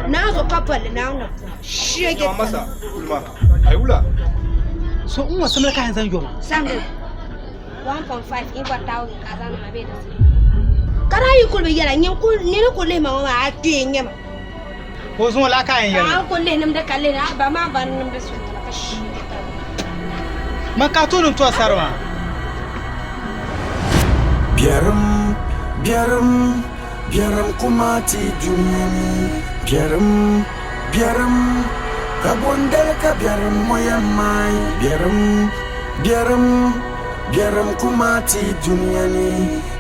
Speaker 4: Naanzu ka bolli Naawuni pɔhim sheegi
Speaker 8: tali. So n ŋɔ simli ka yɛn zaŋ yo ma.
Speaker 4: Samli 1.5 in 1000 ka a zaŋ niŋ ma bee di simli. Ka daa yi kuli bi yɛla nyin kuli nini kuli lihi ma ŋɔ maa a kpee n-nyɛ ma.
Speaker 8: Ka o zuŋɔ laa ka a yɛn yɛli
Speaker 4: ma? A kuli lihi nimdi ka lihi a ba maa ba nimdi suntila ka sheegi tali.
Speaker 8: Man ka a tooni n-to a sari maa.
Speaker 13: Biɛrim, biɛrim, biɛrim kuma ti dunia ni. Biɛrim, biɛrim, ka bondali ka biɛrim ŋɔ yɛn maai. Biɛrim, biɛrim, biɛrim kuma ti dunia ni.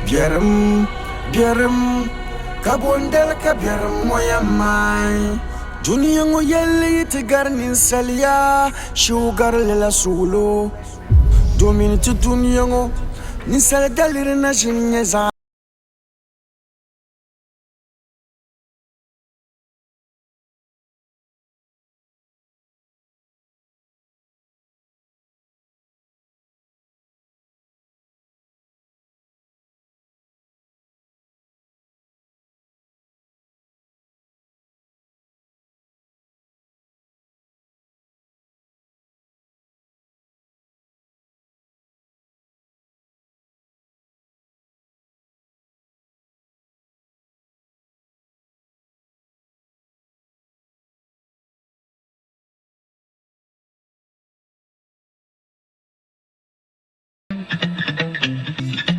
Speaker 13: Biɛrim, biɛrim, ka bondali ka biɛrim ŋɔ yɛn maai. Dunia ŋɔ yɛlli yi ti gari ninsaliya, shiu gari lala suɣulo. Domin ti dunia ŋɔ ninsal daliri na ʒin nyɛ zaɣ.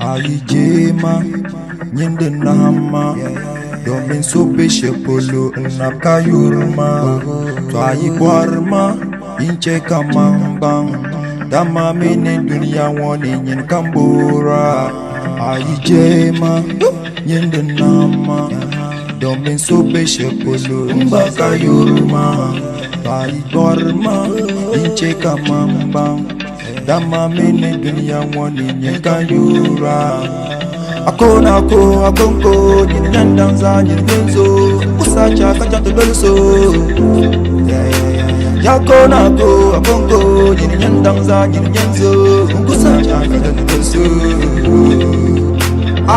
Speaker 17: A yi je ma nyin di nahim ma domin so be shɛli polo n nabi ka yuri ma to a yi bɔri ma yin chɛ ka man baŋ dama mi ni dunia ŋɔ ni nyini ka n boora a yi je ma nyin di nahim ma domin so be shɛli polo n gba ka yuri ma to a yi bɔri ma yin chɛ ka man baŋ dama mi ni dunia ŋɔ ni nyini ka n yura akona ko akonko nyini nyandanza nyini nyenzo kusacha ka chaŋ ti doli so yakona ko akonko nyini nyandanza nyini nyenzo kusacha ka chaŋ ti doli so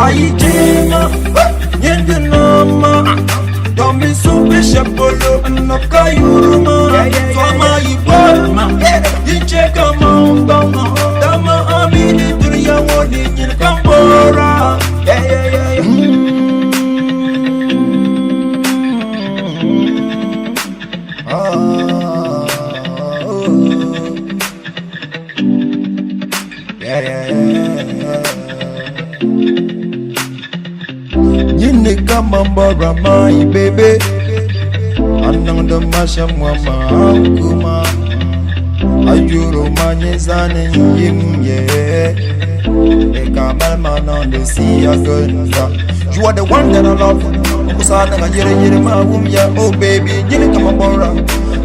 Speaker 17: ayi jema nyindi nama domin so be shɛli polo n nabi ka yuri ma to amaa yi bɔri ma yin chɛ ka man baŋ dama a mi ni dunia ŋɔ ni nyini ka n bɔra. Yeah, yeah, yeah, yeah. Ah, oh. Yeah, yeah, yeah. Nyini kama mbora my baby Anang de masha mwama kuma Ayuro manye zane yim yeah Eka malma non de si agunda You are the one that I love Kusana nga yere yere ma wum ya oh baby Nyini kama mbora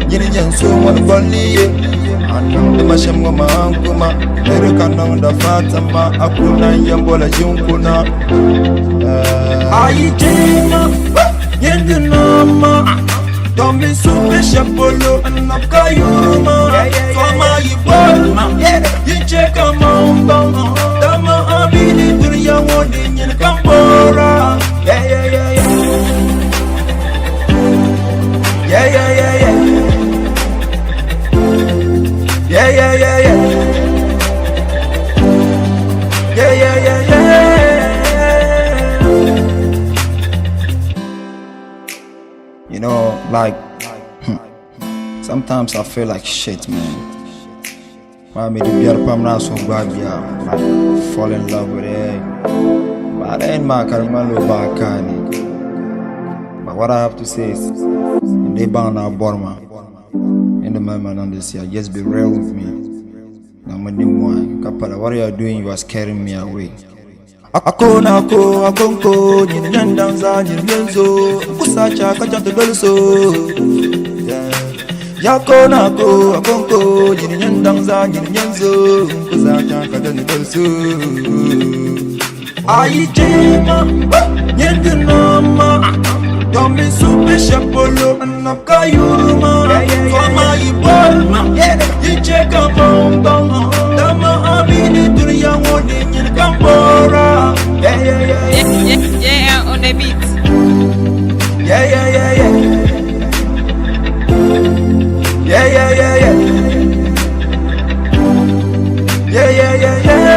Speaker 17: Nyini nyenso wana bali yeah Anang de masha mwama kuma Ere kanang da fatama Akuna yambola jinkuna Ayi jema Nyindi nama Domin so be shɛli polo n nabi ka yuri ma To amaa yi bɔri ma yin chɛ ka man baŋ dama a mi ni dunia ŋɔ ni nyini ka n bɔra. Yeah, yeah, yeah, yeah. Yeah, yeah, yeah, yeah. Yeah, yeah, yeah, yeah. Yeah, yeah, yeah, yeah. You know, like, sometimes I feel like shit, man. Why me the beer pam na so bad, yeah. Like, fall in love with it. But I ain't my karma bakani. But what I have to say is, they bound our borma. In the moment on this year, just be real with me. Kapala, what you are doing, you are scaring me away. Akona ko akonko nyini nyandanza nyini nyenzo kusacha ka chaŋ ti doli so yakona ko akonko nyini nyandanza nyini nyenzo kusacha ka chaŋ ti doli so ayi jema nyindi nama domin so be shɛli polo n nabi ka yuri ma to amaa yi bɔri ma yin chɛ ka man baŋ dama a mi ni dunia ŋɔ ni nyini ka n bɔra. Yeah, yeah, yeah, yeah.
Speaker 7: Yeah, on the beat.
Speaker 17: Yeah, yeah, yeah, yeah. Yeah, yeah, yeah, yeah. Yeah, yeah, yeah, yeah.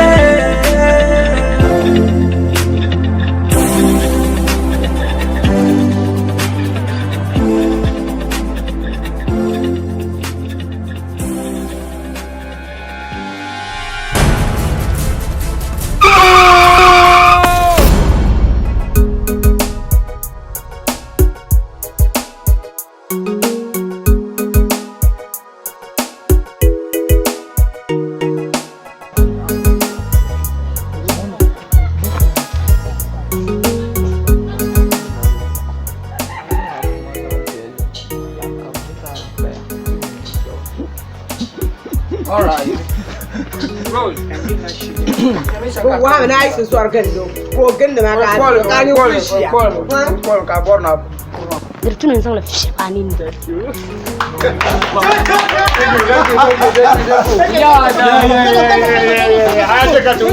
Speaker 21: All right. Roll.
Speaker 9: Wa na yi sɔri gindi ka o gindi ma ka ka ni kuli ʒiya.
Speaker 18: Kɔl ka bɔri na.
Speaker 4: Di tuni n zaŋli fiɛbi a nini.
Speaker 8: Yeah. I take her to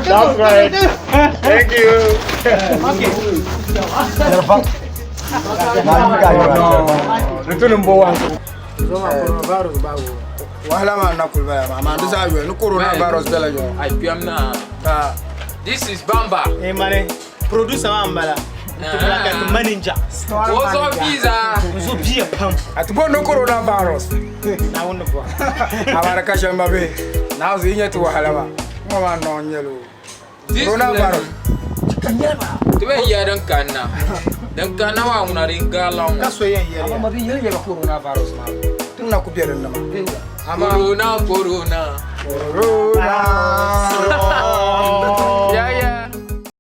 Speaker 8: That's right. Thank you.
Speaker 21: Okay.
Speaker 18: Return bo wan.
Speaker 16: Coronavirus bawo. Wahala ma na kulbaya ma. Ma ndisa yo ni coronavirus bela yo.
Speaker 1: Ai piam na. This is Bamba.
Speaker 8: Hey mane, producer ma mbala. Tubula manager.
Speaker 1: Ozo visa.
Speaker 8: Ozo bia pam.
Speaker 16: Atubo no coronavirus.
Speaker 8: Na wono bo.
Speaker 16: Amara ka shamba be. Na zo inye tu wahala ma. Mo ma no nyelo.
Speaker 18: Coronavirus.
Speaker 1: Ti bɛ ya din kanna. Din kanna maa ŋuna din garila ŋɔ.
Speaker 8: Ka so yɛn yɛli
Speaker 10: Amma bi yɛli yɛli coronavirus maa.
Speaker 8: Tin na ku be din ni maa.
Speaker 1: Corona, corona.
Speaker 8: Corona.